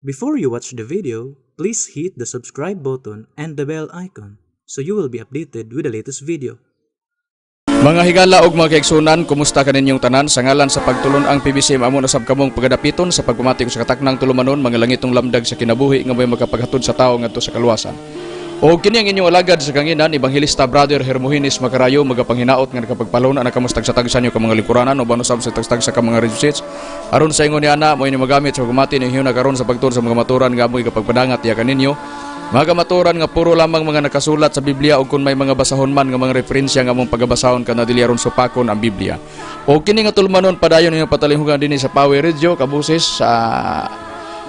Before you watch the video, please hit the subscribe button and the bell icon so you will be updated with the latest video. Mga higala ug mga kaigsunan, kumusta kaninyong tanan? Sa ngalan sa pagtulon ang PBCM, amo na sab kamong pagadapiton sa pagpamati sa kataknang tulumanon, mga langitong lamdag sa kinabuhi nga may makapaghatod sa tawo ngadto sa kaluwasan. O kini ang inyong alagad sa kanginan, Ebanghelista Brother Hermogenes Macarayo, magapanghinaot nga nakapagpaluna na kamo sa tagsa-tagsa nyo ka mga lingkuranan o usab sa tagsa ka mga radio sets. Aron sa ingon ni ana, mo inyo magamit sa pagmati ning na karon sa pagtuon sa mga maturan nga amoy kapagpadangat iya kaninyo. Mga kamaturan nga puro lamang mga nakasulat sa Biblia o kung may mga basahon man nga mga referensya nga among pagabasahon kana dili aron supakon ang Biblia. O kini nga tulumanon, padayon ninyo patalinghugan dinhi sa Power Radio kabuses sa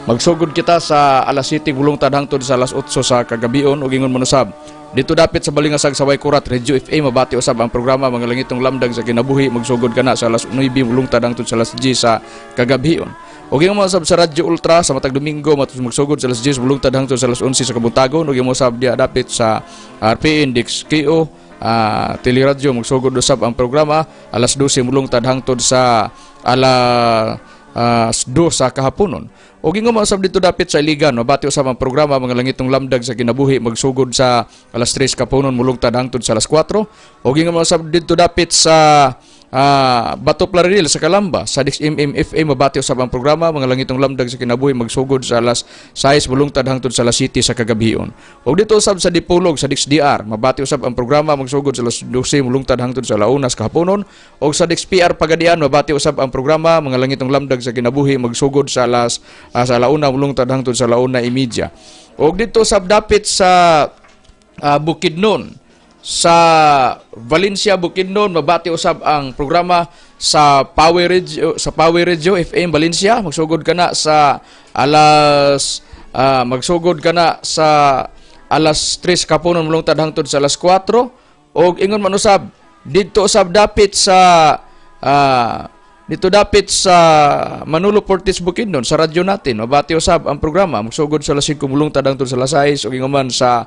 magsugod kita sa alas 7 bulungtad hangtod sa alas 8 sa kagabion. Ug ingon man usab dito dapit sa Balingasag sa Waykurat, Radio FA, mabati usab ang programa mga langitong lamdag sa kinabuhi, magsugod kana sa alas 9 bulungtad hangtod sa alas 10 sa kagabion. Ug ingon man usab sa Radyo Ultra sa matag Domingo, magsugod sa alas 10 bulungtad hangtod sa alas 11 sa kabuntagon. Ug ingon usab diya dapit sa RP Index KO Teleradyo, magsugod usab ang programa alas 12 mulungtad hangtod sa alas 2 sa kahaponon. O ingon man usab dito dapit sa Iligan, mabati usab ang programa mga langitong lamdag sa kinabuhi, magsugod sa alas 3 kapunon mulungtad hangtod sa alas 4. O ingon man usab dito dapit sa Bato Plaridel sa Calamba, sa DXMM mabati usab ang programa mga langitong lamdag sa kinabuhi, magsugod sa alas 6 mulungtad hangtod sa alas 7 sa kagabion. Ug dito usab sa Dipolog sa DXDR, mabati usab ang programa, magsugod sa alas 12 mulungtad hangtod sa alauna sa kahaponon. Ug sa DXPR Pagadian, mabati usab ang programa mga langitong lamdag sa kinabuhi, magsugod sa alas sa alauna mulungtad hangtod sa alauna 30. Ug dito usab dapit sa Bukidnon, sa Valencia, Bukidnon, mabati usab ang programa sa Power Radio FM Valencia, magsugod kana sa alas 3 kapunon mulungtad hangtod sa alas 4. Og ingon man usab didto usab dapit sa dito dapit sa Manolo Fortich, Bukidnon, sa radyo natin, mabati usab ang programa, magsugod sa alas 5 mulungtad hangtod sa alas 6. Ug ingon man sa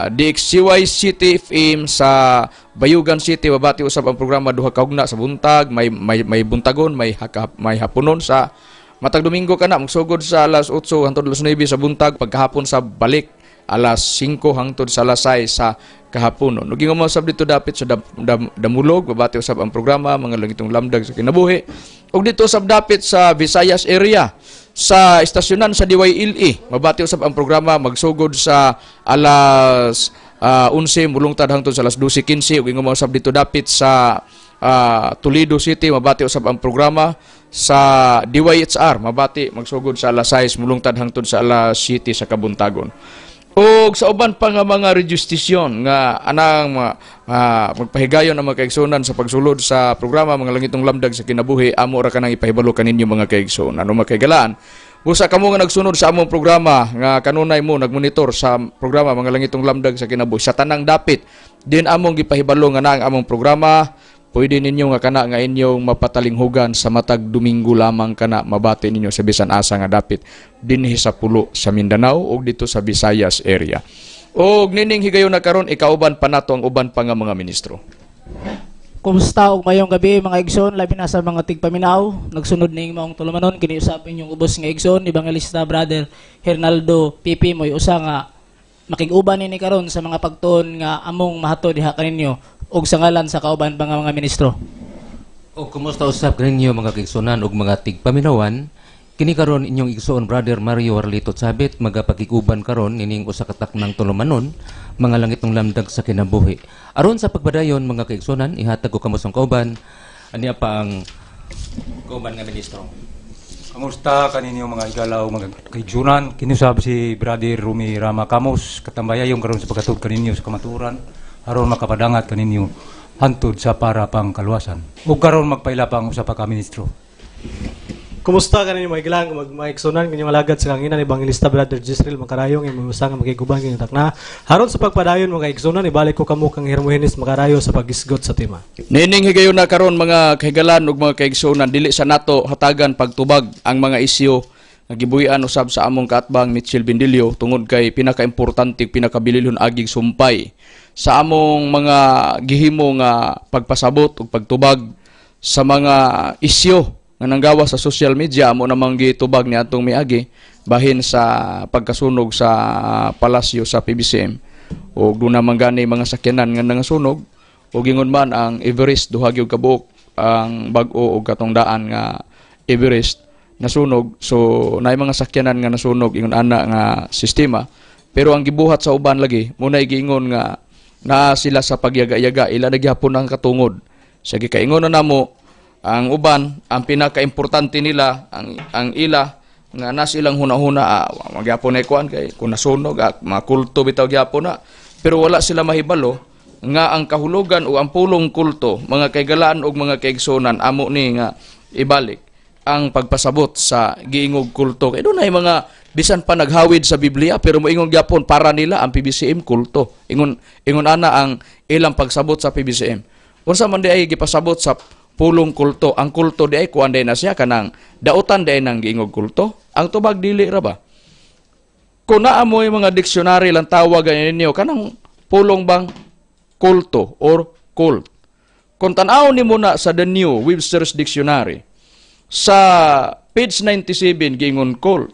DXCY City FM sa Bayugan City, mabati usab ang programa 2 kahugna sa buntag, may buntagon, may haponon sa matag Domingo kana, magsugod sa alas 8 hangtod alas 9 sa buntag, pagkahapon sa balik alas 5 hangtod sa alas 6 sa kahaponon. Ug ingon man usab dito dapit sa Damulog, mabati usab ang programa mga langitong lamdag sa kinabuhi. Ug dito usab dapit sa Visayas area, sa istasyonan sa DYLE, mabati usab ang programa, magsugod sa alas 11 mulungtad hangtod sa alas 12:15. Ug ingon man usab dito dapit sa Toledo City, mabati usab ang programa sa DYHR, mabati magsugod sa alas 6 mulungtad hangtod sa alas 7 sa kabuntagon. Og sa uban pa nga mga radio station nga anang magpahigayon ang mga kaigsunan sa pagsulod sa programa mga langitong lamdag sa kinabuhi, amo ra kanang ipahibalo kaninyo, mga kaigsunan. Ano, mga kahigalaan, busa kamo nga nagsunod sa among programa nga kanunay mo nagmonitor sa programa mga langitong lamdag sa kinabuhi sa tanang dapit din among gipahibalo nga na ang among programa, pwede ninyo nga kana nga inyong mapatalinghugan sa matag Domingo lamang kana, mabati ninyo sa bisan asa nga dapit dinhi sa pulo sa Mindanao ug dito sa Visayas area. Og nining higayon na karon, ikauban pa nato ang uban pa nga mga ministro. Kumusta og mayong gabi, mga igsoon, labi na sa mga tigpaminaw nagsunod ning maong tulumanon. Kini usab inyong ubos nga igsoon, Evangelista Brother Hernaldo Pipi, moy usa nga makig-uban nini karon sa mga pagtuon nga among mahatod diha kaninyo, ug sa ngalan sa kauban pa nga mga ministro. O kumusta usab kaninyo, mga kaigsunan ug mga tigpaminawan? Kini karon inyong igsoon, Brother Mario Arlito Chabit, magapakig-uban karon nining usa ka taknang tulumanon, mga langitong lamdag sa kinabuhi. Aron sa pagpadayon, mga kaigsunan, ihatag ko kamo sa kauban, aniya pa ang kauban nga ministro. Kamusta kaninyo, mga higala, mga kaigsunan? Kinusab si Brother Rumi Rama Camos, katambayayong karon sa pagkatug kaninyo sa kamaturan aron makapadangat kaninyo hantod sa para pang kaluwasan. Ug karon magpaila pa ang usa pa ka ministro. Kumusta kaninyo, mga higala, mga igsunan, inyong alagad sa kanginan, Evangelista Brother Jisrael Makarayong, imong usa nga makiguban kini takna. Haron sa pagpadayon, mga igsunan, ibalik ko kamo kang Hermogenes Makarayo sa paghisgot sa tema. Nining higayon na karon, mga kahigalan ug mga kaigsunan, dili sa nato hatagan pagtubag ang mga isyu nga gibuy-an usab sa among kaatbang Mitchell Bendillo, tungod kay pinakaimportante, pinakabililhon agig sumpay sa among mga gihimo nga pagpasabot ug pagtubag sa mga isyu nga nanggawa sa social media, amo namang gitubag ni atong miagi. Bahin sa pagkasunog sa palasyo sa PBCM ug duna man gani mga sakyanan nga nangasunog, ug ingon man ang Everest, duha gyud kabuok ang bag-o ug katong daan nga Everest nasunog. So naay mga sakyanan nga nasunog, ingon ana nga sistema. Pero ang gibuhat sa uban lagi muna giingon nga naa sila sa pagyaga-yaga, ila na gihapon ang katungod sa gikaingon na namo. Ang uban, ang pinakaimportante nila, ang ila nga na silang huna-huna, magyapon na kuan kay kung nasunog, mga kulto bitaw gyapon na. Pero wala sila mahibalo nga ang kahulugan o ang pulong kulto, mga kaigalaan og mga kaigsunan, amo ni nga ibalik ang pagpasabot sa giingog kulto, kay dunay mga bisan pa naghawid sa Biblia pero moingon gyapon para nila ang PBCM kulto. Ingon ingon ana ang ilang pagsabot sa PBCM. Unsa man di ay gipasabot sa pulong kulto? Ang kulto di ay kuan day na siya, kanang dautan di ay nang giingog kulto? Ang tubag, dili ra ba? Kung naa mo'y mga dictionary lang, tawag ninyo kanang pulong bang kulto or cult. Kung tan-aw nimo na sa The New Webster's Dictionary sa page 97, giingon cult,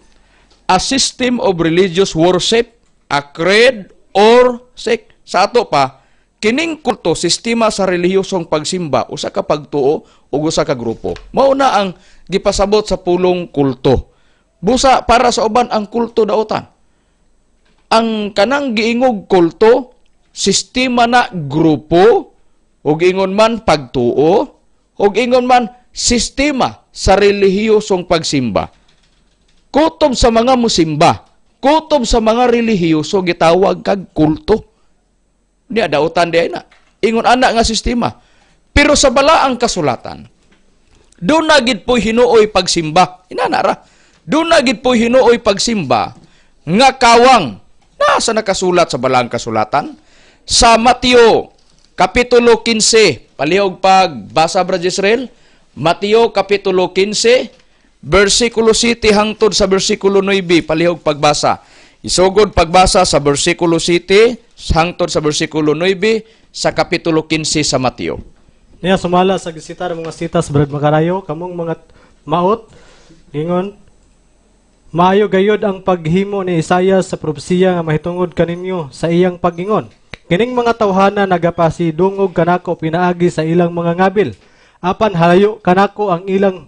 a system of religious worship, a creed or sect. Sa ato pa, kining kulto, sistema sa relihiyosong pagsimba, usa ka pagtuo ug usa ka grupo. Mao na ang gipasabot sa pulong kulto. Busa para sa uban, ang kulto dautan. Ang kanang giingog kulto, sistema na grupo ug ingon man pagtuo ug ingon man sistema sa relihiyosong pagsimba. Kutob sa mga musimba, kutob sa mga relihiyoso, gitawag kag kulto. Niya dautan di na. Ingon ana nga sistema. Pero sa balaang kasulatan, duna gid po hinuoy pagsimba. Inana ra. Duna gid po hinuoy pagsimba nga kawang. Nasa nakasulat sa balaang kasulatan? Sa Mateo Kapitulo 15, palihog pag basa, Brad Israel. Mateo Kapitulo 15, versikulo 7 hangtod sa versikulo 9, palihog pagbasa. Isugod pagbasa sa versikulo 7 hangtod sa versikulo 9 sa Kapitulo 15 sa Mateo. Niya sumala sa gisitar mga sitas, Brad Makarayo, kamong mga maot, ingon, "Maayo gayod ang paghimo ni Isaias sa propesiya nga mahitungod kaninyo sa iyang pagingon: Kining mga tawhana nagapasidungog kanako pinaagi sa ilang mga ngabil, apan halayo kanako ang ilang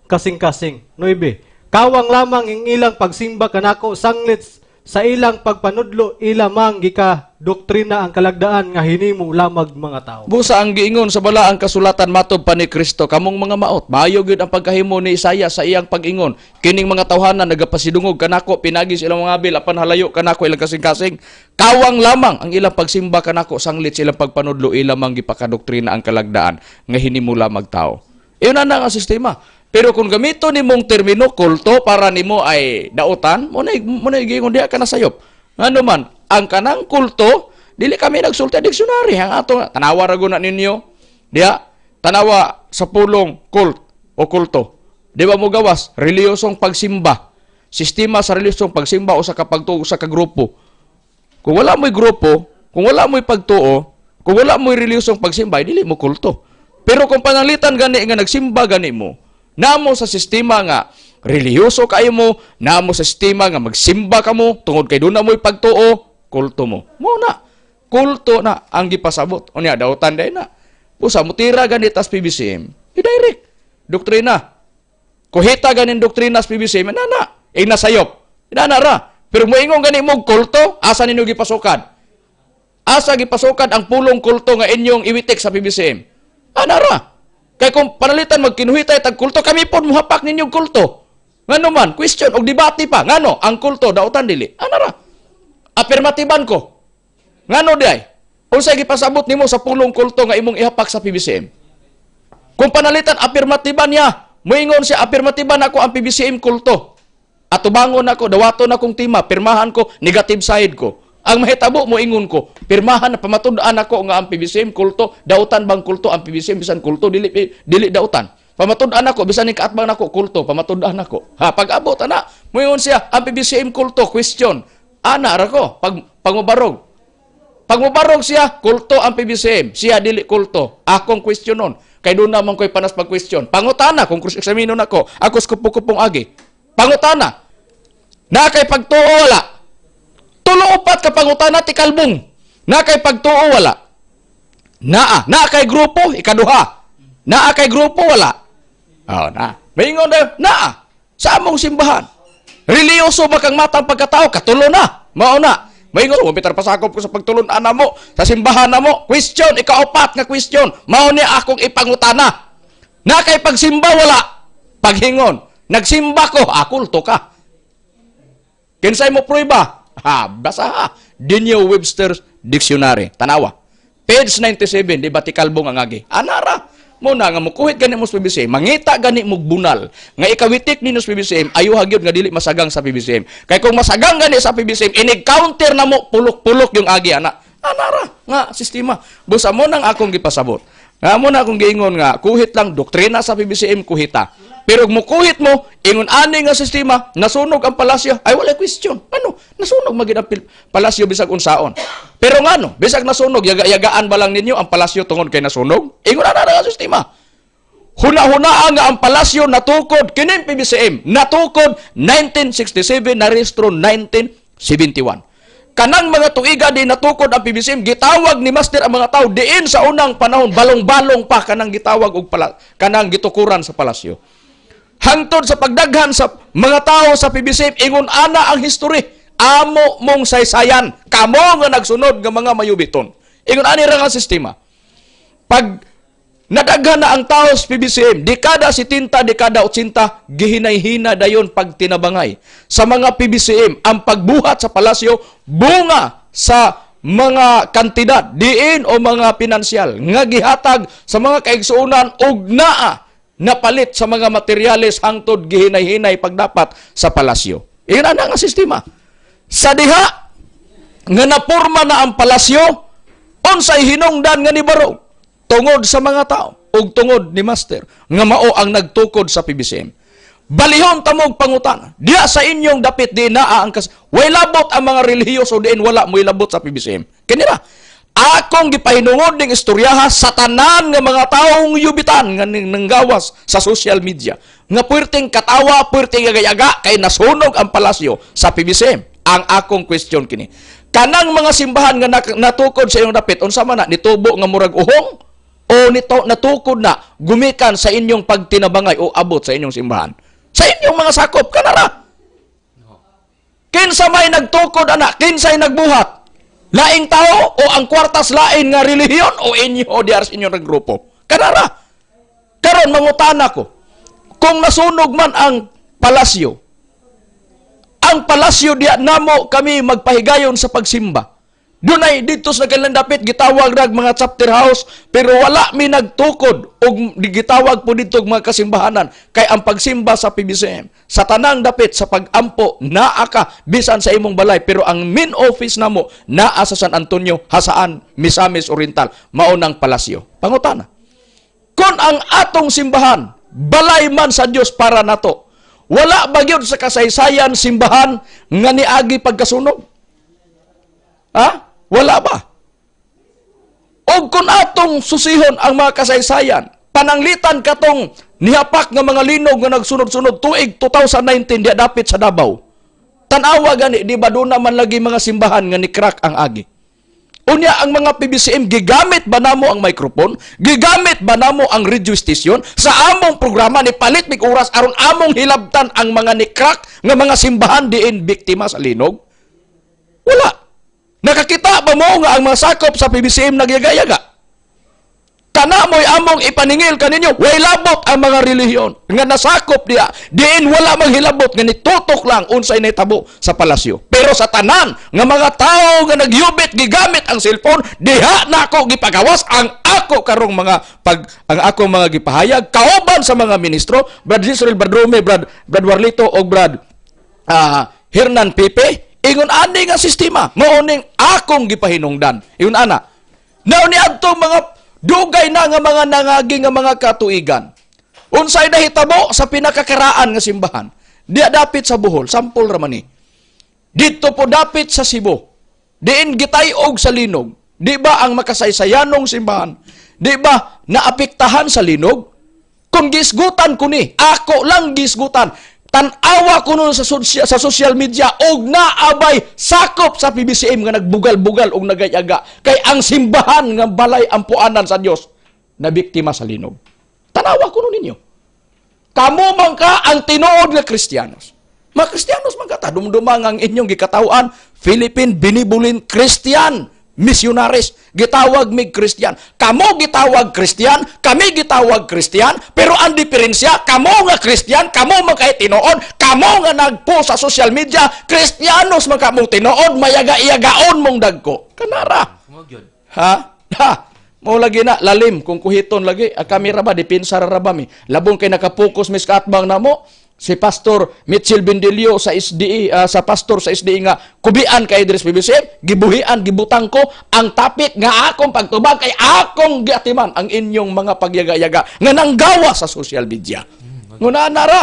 kasing-kasing. 9. Kawang lamang ang ilang pagsimba kanako, sanglit sa ilang pagpanudlo ila mang gika doktrina ang kalagdaan nga hinimo lamag mga tao." Busa ang giingon sa balaang kasulatan matod pa ni Kristo, "Kamong mga maot, maayo gyud ang pagkahimo ni Isaiah sa iyang pag-ingon. Kining mga tawhana nagapasidungog kanako pinagi sa ilang mga ngabil, apan halayo kanako ilang kasing-kasing. Kawang lamang ang ilang pagsimba kanako, sanglit sa ilang pagpanudlo ila mang gipakadoktrina ang kalagdaan nga hinimo lamag tao." Iyon na nga sistema. Pero kung gamito nimong termino kulto para nimo ay dautan, mo na giingon diha ka na sayop. Ngano man, ang kanang kulto, dili kami nagsulti, dictionary ang ato, tanawa ra guna ninyo. Diha, tanawa sa pulong cult o kulto. Di ba mo gawas reliyosong pagsimba? Sistema sa reliyosong pagsimba o sa kapagtuo sa kagrupo. Kung wala mo'y grupo, kung wala mo'y pagtuo, kung wala mo'y reliyosong pagsimba, dili mo kulto. Pero kung pananglitan gani nga nagsimba gani mo, namo sa sistema nga relihiyoso kayo mo, namo sa sistema nga magsimba ka mo, tungod kay duna mo'y pagtuo, kulto mo. Mo na. Kulto na ang gipasabot. Unya, dautan day na. Busa, mutira ganit as PBCM. I-direct. Doktrina. Kuhita ganin doktrina sa PBCM, nana. Ing nasayop. Nana ra. Pero moingon gani mo kulto, asa ninyo gipasukad? Asa gipasukad ang pulong kulto nga inyong iwitik sa PBCM? Ana ra. Kay kung panalitan magkinuhitay tag kulto, kami pod muhapak ninyong kulto. Ngano man, question og debate pa. Ngano ang kulto dautan dili? Ana ra. Affirmatiban ko. Ngano di ay? Unsay gipasabot nimo sa pulong kulto nga imong ihapak sa PBCM? Kung panalitan affirmatiban niya, moingon siya, affirmatiban ako ang PBCM kulto. Atubangon ako, dawaton akong tima, pirmahan ko, negative side ko. Ang mahitabo, moingon ko, pirmahan na pamatud-an ako nga ang PBCM kulto, dautan bang kulto ang PBCM, bisan kulto dili dili dautan. Pamatud-an ako, bisan ni kaatbang nako kulto, pamatud-an ako. Ha, pag-abot ana, moingon siya, ang PBCM kulto, question. Ana ra ko, pag pagmubarog. Pag mubarog siya, kulto ang PBCM. Siya dili kulto. Akong question nun. Kay doon naman ko'y panas pag-question. Pangutana, kung cross-examine nako, ako sa kupong agi. Pangutana, Na kay pagtuo, wala? Tulo upat ka pangutana, tikalbong. Na kay pagtuo, wala? Naa. Naa kay grupo, ikaduha. Naa kay grupo, wala? Oh, na. Maingon na, naa. Sa among simbahan. Reliyoso ba kang matang pagkatao? Katulo na. Mao na. Maingon, "Wa pasakop ko sa pagtulon-an mo, sa simbahan na mo." Question, ikaupat nga question. Mao ni akong ipangutana. Na kay pagsimba, wala? Paghingon, "Nagsimba ko," ah, kulto ka. Kinsay mo prueba? Ha, basa ha. The New Webster's Dictionary. Tanawa. Page 97, di ba tikalbong ang agi? Anara. Mo na nga mukuhit gani mo sa PBCM, mangita gani mo bunal nga ikawitik ninyo sa PBCM, ayo gyud nga dili masagang sa PBCM. Kay kung masagang gani sa PBCM, inig-counter na mo pulok-pulok yung agi ana. Anara nga sistema. Busa mo nang akong gipasabot. Nga mo na akong giingon nga kuhit lang doktrina sa PBCM, kuhita. Pero kung mukuhit mo, ingon ani nga sistema, nasunog ang palasyo, ay wala question. Ano? Nasunog magid ang palasyo bisag unsaon. Pero ngano, bisag nasunog, yaga-yagaan ba lang ninyo ang palasyo tungod kay nasunog? Ingon ana nga sistema. Huna-hunaa nga ang palasyo natukod kining PBCM, natukod 1967, narehistro 1971. Kanang mga tuiga di natukod ang PBCM, gitawag ni Master ang mga tao diin sa unang panahon, balong-balong pa kanang gitawag og pala, kanang gitukuran sa palasyo. Hangtod sa pagdaghan sa mga tao sa PBCM, ingon ana ang history. Amo mong saysayan, kamo nga nagsunod nga mga mayubiton. Ingon ani ra nga sistema. Pag nadaghan na ang tao sa PBCM, dekada 70, dekada 80, gihinay-hina dayon pagtinabangay sa mga PBCM ang pagbuhat sa palasyo bunga sa mga kantidad diin o mga pinansyal nga gihatag sa mga kaigsuonan og naa napalit sa mga materyales hangtod gihinay-hinay pagdapat sa palasyo. Iyon na nga sistema. Sa diha nga napurma na ang palasyo, unsay hinungdan nga nibarog tungod sa mga tao ug tungod ni Master nga mao ang nagtukod sa PBCM? Balihon tamog pangutana. Diya sa inyong dapit di naa ang kas way labot ang mga relihiyoso diin wala mo'y labot sa PBCM. Kinira akong gipahinungod ning istoryaha sa tanan nga mga taong yubitan nga nanggawas sa social media nga puwerteng katawa, puwerteng yagayaga kay nasunog ang palasyo sa PBCM. Ang akong question kini. Kanang mga simbahan nga natukod sa inyong dapit, unsa man na nitubo nga murag uhong o nito natukod na gumikan sa inyong pagtinabangay o abot sa inyong simbahan? Sa inyong mga sakop kanara. Kinsa may nagtukod ana? Kinsay nagbuhat? Laing tao o ang kwartas lain nga relihiyon o inyo o diar sa inyong grupo? Kanara. Karon mangutana ko. Kung nasunog man ang palasyo diya namo kami magpahigayon sa pagsimba. Dunay dito sa kanilang dapit gitawag rag mga chapter house, pero wala mi nagtukod og gitawag po dito og mga kasimbahanan kay ang pagsimba sa PBCM sa tanang dapit sa pagampo naa ka bisan sa imong balay, pero ang main office namo naa sa San Antonio, Jasaan, Misamis Oriental, mao nang palasyo. Pangutana. Kung ang atong simbahan balay man sa Dios para nato, wala ba gyud sa kasaysayan simbahan nga niagi pagkasunog? Ha? Wala ba? O kung atong susihon ang mga kasaysayan, pananglitan katong nihapak nga mga linog nga nagsunod-sunod tuig 2019 diya dapit sa Davao. Tan-awa gani, di ba doon naman lagi mga simbahan nga ni crack ang agi? Unya ang mga PBCM, gigamit ba namo ang microphone? Gigamit ba namo ang radio station sa among programa ni palit mig oras aron among hilabtan ang mga ni crack nga mga simbahan diin biktima sa linog? Wala. Nakakita ba mo nga ang mga sakop sa PBCM nagyaga-yaga? Kana mo'y among ipaningil kaninyo, way labot ang mga relihiyon nga nasakop diya, diin wala mang hilabot nga nitutok lang unsay nahitabo sa palasyo. Pero sa tanan nga mga tao nga nagyubit gigamit ang cellphone, diha nako gipagawas ang ako karong mga pag ang ako mga gipahayag kauban sa mga ministro, Brad Israel Bradrome, Brad Warlito og Brad Hernan Pipe. Ingon ani nga sistema, mao ning akong gipahinungdan. Ingon ana. Nao ni adtong mga dugay na nga mga nangagi nga mga katuigan. Unsay nahitabo sa pinakakaraan nga simbahan? Diya dapit sa Bohol, sampol ra man ni. Didto po dapit sa Cebu. Diin gitay-og sa linog. Di ba ang makasaysayanong simbahan? Di ba naapektahan sa linog? Kung gisgutan ko ni, ako lang gisgutan. Tan-awa kuno sa social media og naabay sakop sa PBCM nga nagbugal-bugal og nagayaga kay ang simbahan nga balay ampuanan sa Dios na biktima sa linog. Tanawa kuno ninyo. Kamo man ka ang tinuod nga Kristiyanos. Mga Kristiyanos man ka, dumdumang ang inyong gikataw-an, Philippine Benevolent Christian Missionaries, gitawag mig Christian. Kamo gitawag Christian, kami gitawag Christian, pero ang diferensya, kamo nga Christian, kamo man kay tinuod, kamo nga nagpo sa social media, Kristiyanos man kamong tinuod, mayaga-iyagaon mong dagko. Kanara. Ha? Ha? Mo lagi na lalim kung kuhiton lagi ang kamera ba depensa ra ba mi. Labong kay nakapokus mis kaatbang namo si Pastor Mitchell Bendilio sa SDE, sa pastor sa SDE nga kubian kay Idris PBCM, gibuhian gibutang ko ang topic nga akong pagtubag kay akong giatiman ang inyong mga pagyaga-yaga nga nanggawa sa social media. Nguna na ra.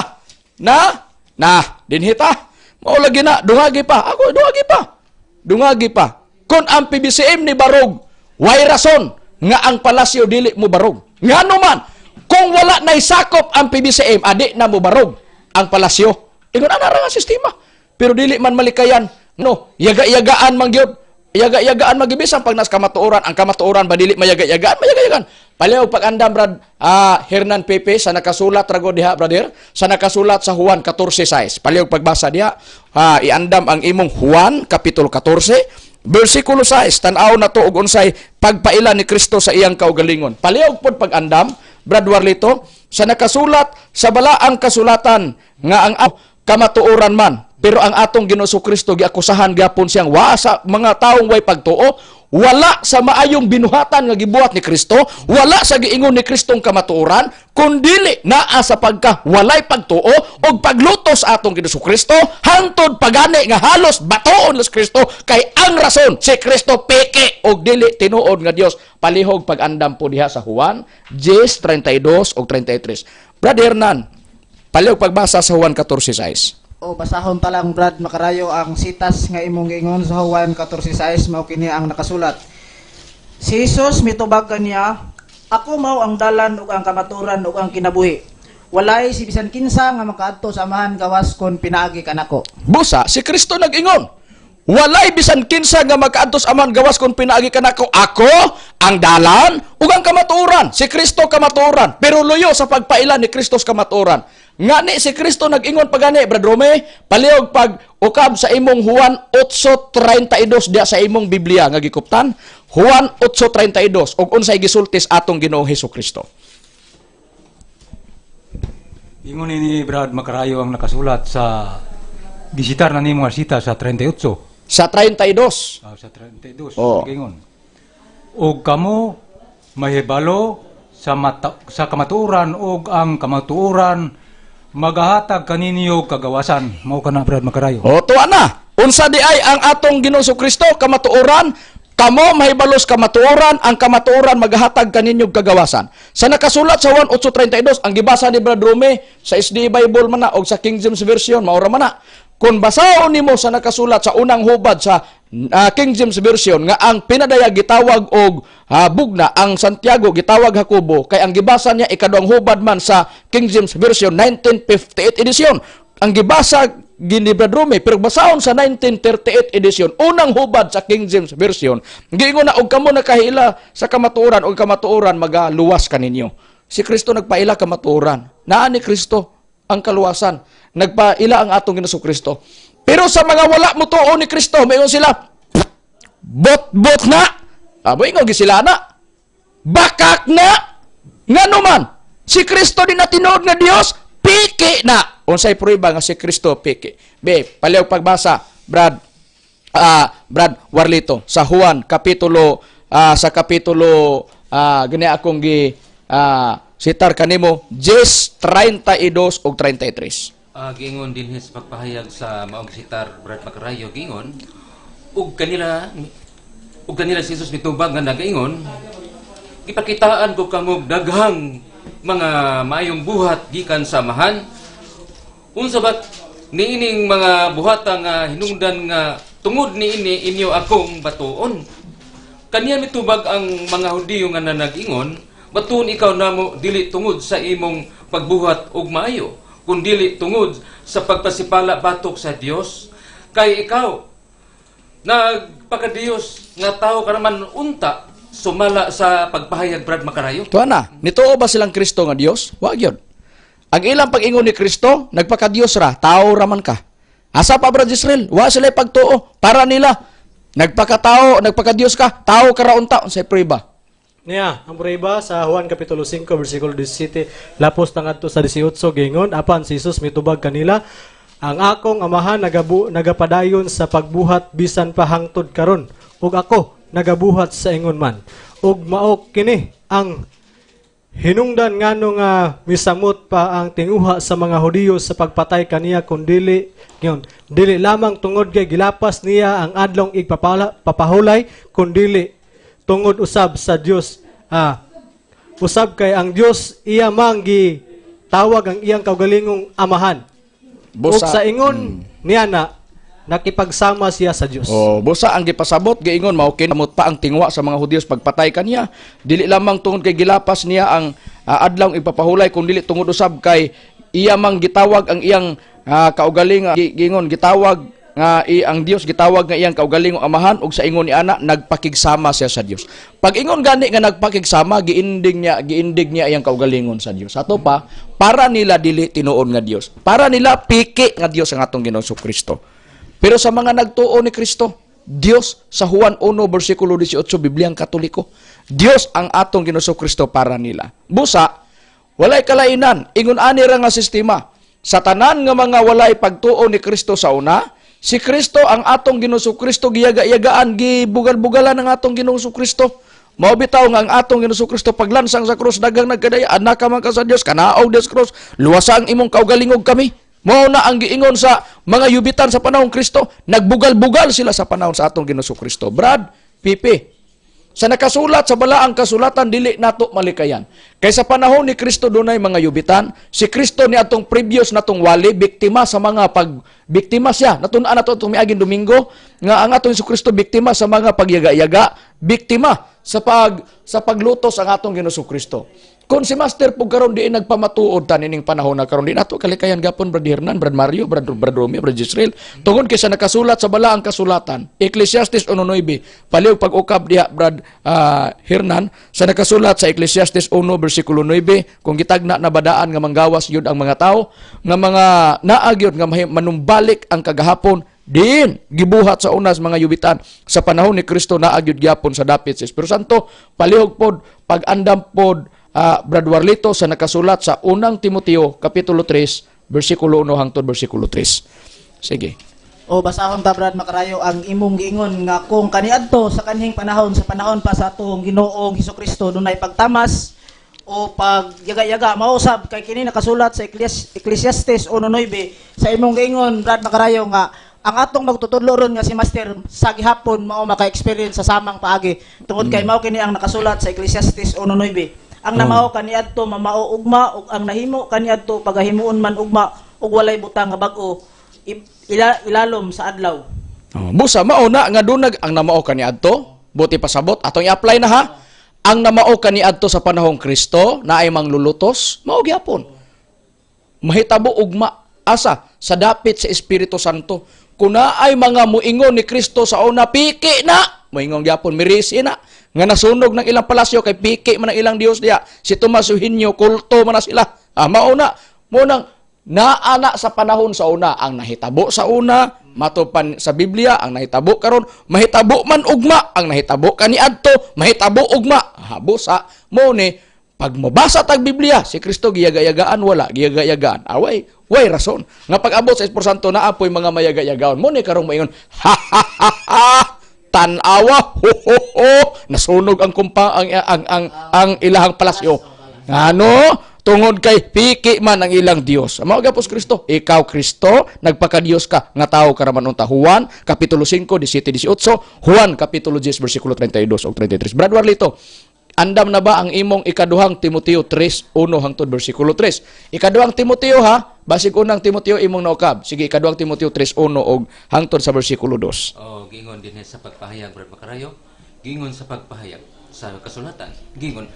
Na na dinhita. Mao lagi na dungagi pa. Ako dungagi pa. Dungagi pa. Kung ang PBCM ni barog, way rason nga ang palasyo dili mo barog. Ngano man, kung wala nay sakop ang PBCM, adi na mo barog ang palasyo. Ingon ana ra nga sistema. Pero dili man malikayan, no, yaga-yagaan man gyud. Yaga-yagaan man gyud bisan pag nas kamatuoran, ang kamatuoran ba dili mayaga-yagaan, mayaga-yagaan. Paliw pag-andam brad Hernan Pepe sa nakasulat rago diha brother, sa nakasulat sa Juan 14:6. Paliw pagbasa diha, iandam ang imong Juan kapitulo 14 versikulo 6, tan-aw na to og unsay pagpaila ni Kristo sa iyang kaugalingon. Palihog pod pag-andam, Brad Warlito, sa nakasulat sa balaang kasulatan nga ang kamatuoran man, pero ang atong Ginoo Kristo giakusahan gyapon siyang wa sa mga taong way pagtuo, wala sa maayong binuhatan nga gibuhat ni Kristo, wala sa giingon ni Kristong kamatuoran, kundili naa sa pagka walay pagtuo og paglutos atong Ginoo Kristo hangtod pagani nga halos batoon si Kristo kay ang rason si Kristo peke og dili tinuod nga Dios. Palihog pag-andam po diha sa Juan 10:32 og 33. Brad Hernan, palihog pagbasa sa Juan 14:6. O basahon ta lang Brad Makarayo ang sitas nga imong giingon sa Juan 14:6, mao kini ang nakasulat. Si Jesus mitubag kaniya, ako mao ang dalan ug ang kamatuoran ug ang kinabuhi. Walay si bisan kinsa nga makaadto sa Amahan gawas kon pinaagi kanako. Busa si Kristo nag-ingon, walay bisan kinsa nga makaadto sa Amahan gawas kon pinaagi kanako. Ako ang dalan ug ang kamatuoran. Si Kristo kamatuoran, pero luyo sa pagpaila ni Kristo sa kamatuoran. Ngani si Kristo nag-ingon pagani, Brad Rome, palihog pag ukab sa imong Juan 8:32 diya sa imong Biblia nga gikuptan. Juan 8:32 ug unsay gisultis atong Ginoong Hesus Kristo. Ingon ni Brad Makarayo ang nakasulat sa gisitar na nimo nga sita sa 38. Sa 32. Sa 32. Oo. Ingon. Og kamo mahibalo sa kamatuoran og ang kamatuoran magahatag kaninyo kagawasan. Mao kana Brad Makarayo. O tuwa na. Unsa di ay ang atong Ginoong Kristo kamatuoran, kamo mahibalos kamatuoran, ang kamatuoran magahatag kaninyo kagawasan. Sa nakasulat sa Juan 8:32, ang gibasa ni Brad Rome sa SDA Bible man na og sa King James Version mao ra man na. Kung basahon nimo sa nakasulat sa unang hubad sa King James Version nga ang pinadayag gitawag og bugna, ang Santiago gitawag Jacobo, kay ang gibasa niya ikaduhang hubad man sa King James Version 1958 edition. Ang gibasa gini Brad Rome, pero basahon sa 1938 edition, unang hubad sa King James Version, giingon na og kamo nakahila sa kamatuoran og kamatuoran magaluwas kaninyo. Si Kristo nagpaila kamatuoran. Naa ni Kristo ang kaluwasan. Nagpaila ang atong Ginoong Kristo. Pero sa mga wala mo tuo ni Kristo, mayon sila bot-bot na. Abo ingon sila na. Bakak na. Ngano man, si Kristo di na tinuod nga Dios, piki na. Unsay prueba nga si Kristo piki? Be, paliw pagbasa, Brad Brad Warlito sa Juan kapitulo sa kapitulo gani akong gi sitar kanimo 10:32 ug 33. Giingon din his pagpahayag sa maong sitar Brad Makarayo, giingon ug kanila si Jesus mitubag nga nagaingon, gipakitaan ko kamog daghang mga maayong buhat gikan sa Amahan. Unsa ba niining mga buhata nga hinungdan nga tungod niini inyo akong batuon? Kaniya mitubag ang mga Hudiyo nga nanag-ingon, batuon ikaw namo dili tungod sa imong pagbuhat og maayo, Kundili tungod sa pagpasipala batok sa Dios, kay ikaw nagpakadiyos nga tao ka naman unta sumala sa pagpahayag, Brad Makarayo. Tuwa na, nituo ba silang Kristo nga Dios? Wa gyud. Ang ilang pag-ingon ni Kristo, nagpakadiyos ra, tao ra man ka. Asa pa, Brad Israel? Wa sila pagtuo. Para nila, nagpakatao, nagpakadiyos ka, tao ka ra unta, unsay prueba? Niya, ang prueba sa Juan Kapitulo 5, versikulo 17, lapos tangadto sa 18, gingon, apan si Jesus mitubag kanila, ang akong amahan nagapadayon sa pagbuhat bisan pa hangtod karon, ug ako nagabuhat sa ingon man. Ug mao kini ang hinungdan ngano nga misamot pa ang tinguha sa mga Hudiyo sa pagpatay kaniya, kun dili ngon dili lamang tungod kay gilapas niya ang adlong igpapala papahulay, kundili tungod usab sa Dios, usab kay ang Dios iya mang gitawag ang iyang kaugalingong amahan. Ug sa ingon niya na nakipagsama siya sa Dios. Oh, busa ang gipasabot giingon mao kinamot pa ang tingwa sa mga Hudiyos pagpatay kaniya. Dili lamang tungod kay gilapas niya ang adlaw ipapahulay, kun dili tungod usab kay iya mang gitawag ang iyang kaugaling, giingon gitawag nga ang Dios gitawag nga iyang kaugalingong amahan, ug sa ingon ni ana nagpakigsama siya sa Dios. Pag ingon gani nga nagpakigsama, giindig niya iyang kaugalingon sa Dios. Ato pa, para nila dili tinuod nga Dios. Para nila piki nga Dios ang atong Ginoong Kristo. Pero sa mga nagtuo ni Kristo, Dios sa Juan 1 versikulo 18, Bibliang Katoliko. Dios ang atong Ginoong Kristo para nila. Busa, walay kalainan, ingon ani ra nga sistema. Sa tanan nga mga walay pagtuo ni Kristo sa una, si Kristo ang atong Ginoong Kristo giyaga-yagaan, gibugal-bugalan ang atong Ginoong Kristo. Mao bitaw nga ang atong Ginoong Kristo paglansang sa krus daghang nagkadaya, anak ka man ka sa Dios, kanaog Dios krus, luwasa ang imong kaugalingog kami. Mao na ang giingon sa mga yubitan sa panahon Kristo, nagbugal-bugal sila sa panahon sa atong Ginoong Kristo. Brad, Pipi, sa nakasulat sa balaang kasulatan dili nato malikayan. Kay sa panahon ni Kristo dunay mga yubitan, si Kristo ni atong previous natong wali biktima sa mga pag biktima siya. Natun-an nato atong miaging Domingo nga ang atong Hesus Kristo biktima sa mga pagyaga-yaga, biktima sa paglutos ang atong Ginoong Kristo. Kung si Master pug karon di nagpamatuod ta nining panahon na karon, di nato kalikayan gapon, Brad Hernan, Brad Mario, Brad Romeo, Brad Israel, tungod kay sa nakasulat sa balaang kasulatan, Ecclesiastes 1:9. Palihog pag-ukab diha, Brad Hernan, sa nakasulat sa Ecclesiastes 1 versikulo 9, kung gitagna na badaan nga manggawas yun ang mga tao nga mga naag yun nga manumbalik ang kagahapon diin gibuhat sa unas mga yubitan sa panahon ni Kristo, naag yun gyapon sa dapit sa Espiritu Santo. Palihog pod pag-andam pod, Brad Warlito, sa nakasulat sa unang Timoteo kapitulo 3 versikulo 1 hangtod versikulo 3. Sige. O basahon ta, Brad Makarayo, ang imong giingon nga kung kaniadto sa kanhing panahon, sa panahon pa sa atong Ginoong Hesukristo, dunay pagtamas o pagyaga-yaga, mausab kay kini nakasulat sa Ecclesiastes 1:9 sa imong giingon, Brad Makarayo, nga ang atong magtutudlo ron nga si Master sa gihapon mao maka-experience sa samang paagi tungod kay mao kini ang nakasulat sa Ecclesiastes 1:9: ang namao kaniadto mamao ugma, ug ang nahimo kaniadto pagahimuon man ugma, ug walay butang nga bag-o ilalom sa adlaw. Oh, busa mao na nga dunag ang namao kaniadto, buti pasabot atong i-apply na ha. Ang namao kaniadto sa panahong Kristo na ay manglulutos, mao gyapon. Mahitabo ugma asa sa dapit sa Espiritu Santo. Kung naay mga muingon ni Kristo sa una, piki na, muingon gyapon mirisi na nga nasunog ng ilang palasyo kay piki man ang ilang Dios diya. Si Tomas Eugenio, kulto man na sila. Ah, mao na, mo nang naana sa panahon sa una ang nahitabo sa una, matupan sa Biblia ang nahitabo karon, mahitabo man ugma ang nahitabo kaniadto, mahitabo ugma. Habo sa mo ni pag mabasa tag Biblia, si Kristo giyagayagaan, wala giyagayagaan. Away, way rason. Nga pag-abot sa Espiritu Santo na apoy mga mayagayagaon. Mo ni karong maingon, ha ha ha ha, tan-awa, ho ho ho, nasunog ang kumpa ang ilahang palasyo. Ano? Tungod kay piki man ang ilang Dios. Mao gapos Kristo, ikaw Kristo, nagpakadiyos ka nga tao ka raman unta. Juan kapitulo 5 17 18, Juan kapitulo 10 versikulo 32 ug 33. Brad Warlito, andam na ba ang imong ikaduhang Timoteo 3:1 hangtod versikulo 3? Ikaduhang Timoteo ha, basig unang Timoteo imong naukab. Sige, ikaduhang Timoteo 3:1 og hangtod sa versikulo 2. O giingon dinhi sa pagpahayag, Brad Makarayo, giingon sa pagpahayag sa kasulatan, giingon,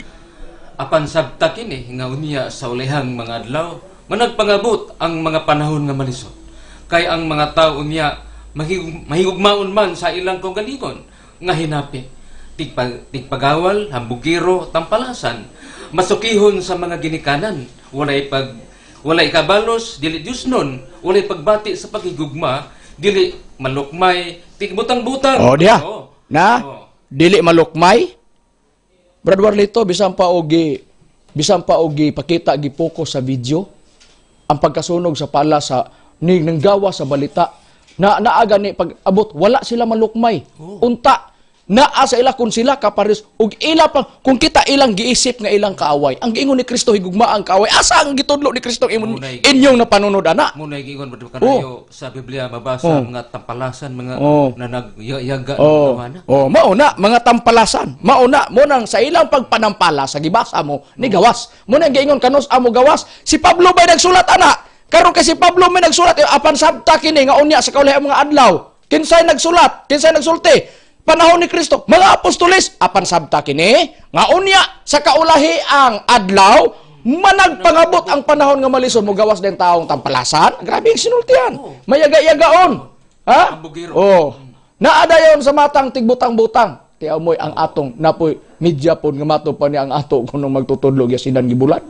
apan sabta kini nga unya sa ulihang mga adlaw Managpangabot ang mga panahon nga malisod. Kay ang mga tao niya mahigugmaon man sa ilang kaugalingon nga hinapi. Tigpagawal, hambugiro, tampalasan, masukihon sa mga ginikanan, walay kabalos, dili Diyosnon, walay pagbati sa paghigugma, dili malukmay, tigbutang-butang. Oh, diha. Oo. Na? Oo. Dili malukmay. Brad Warlito, bisan pa og pakita gi-focus sa video ang pagkasunog sa pala sa ni nanggawa sa balita na naa gani pag abot wala sila malukmay. Unta naa sa ila kung sila kapares ug ila pa kung kita ilang giisip nga ilang kaaway. Ang giingon ni Kristo, higugma ang kaaway. Asa ang gitudlo ni Kristo imong Munay. inyong napanunod ana? Muna giingon Brad Kanayo sa Biblia mabasa mga tampalasan, mga na nagyaga ng tawana. Oh, mao na mga tampalasan. Mao na mo nang sa ilang pagpanampala sa gibasa mo ni gawas. Mo nang giingon kanus amo gawas. Si Pablo bay nagsulat ana. Karon kay si Pablo may nagsulat apan sabta kini nga unya sa kaulahi ang mga adlaw. Kinsay nagsulat? Kinsay nagsulti? Panahon ni Kristo, mga apostoles, apan sabta kini nga unya sa kaulahi ang adlaw managpangabot ang panahon nga malisod mo gawas din taong tampalasan. Grabe ang sinultian. Mayaga-yagaon. Ha? Hambugiro. Oh. Naadayon sa matang tigbutang-butang. Ti amoy ang atong napoy media pod nga mato pa ni ang ato kuno magtutudlo gyasinan gibulan.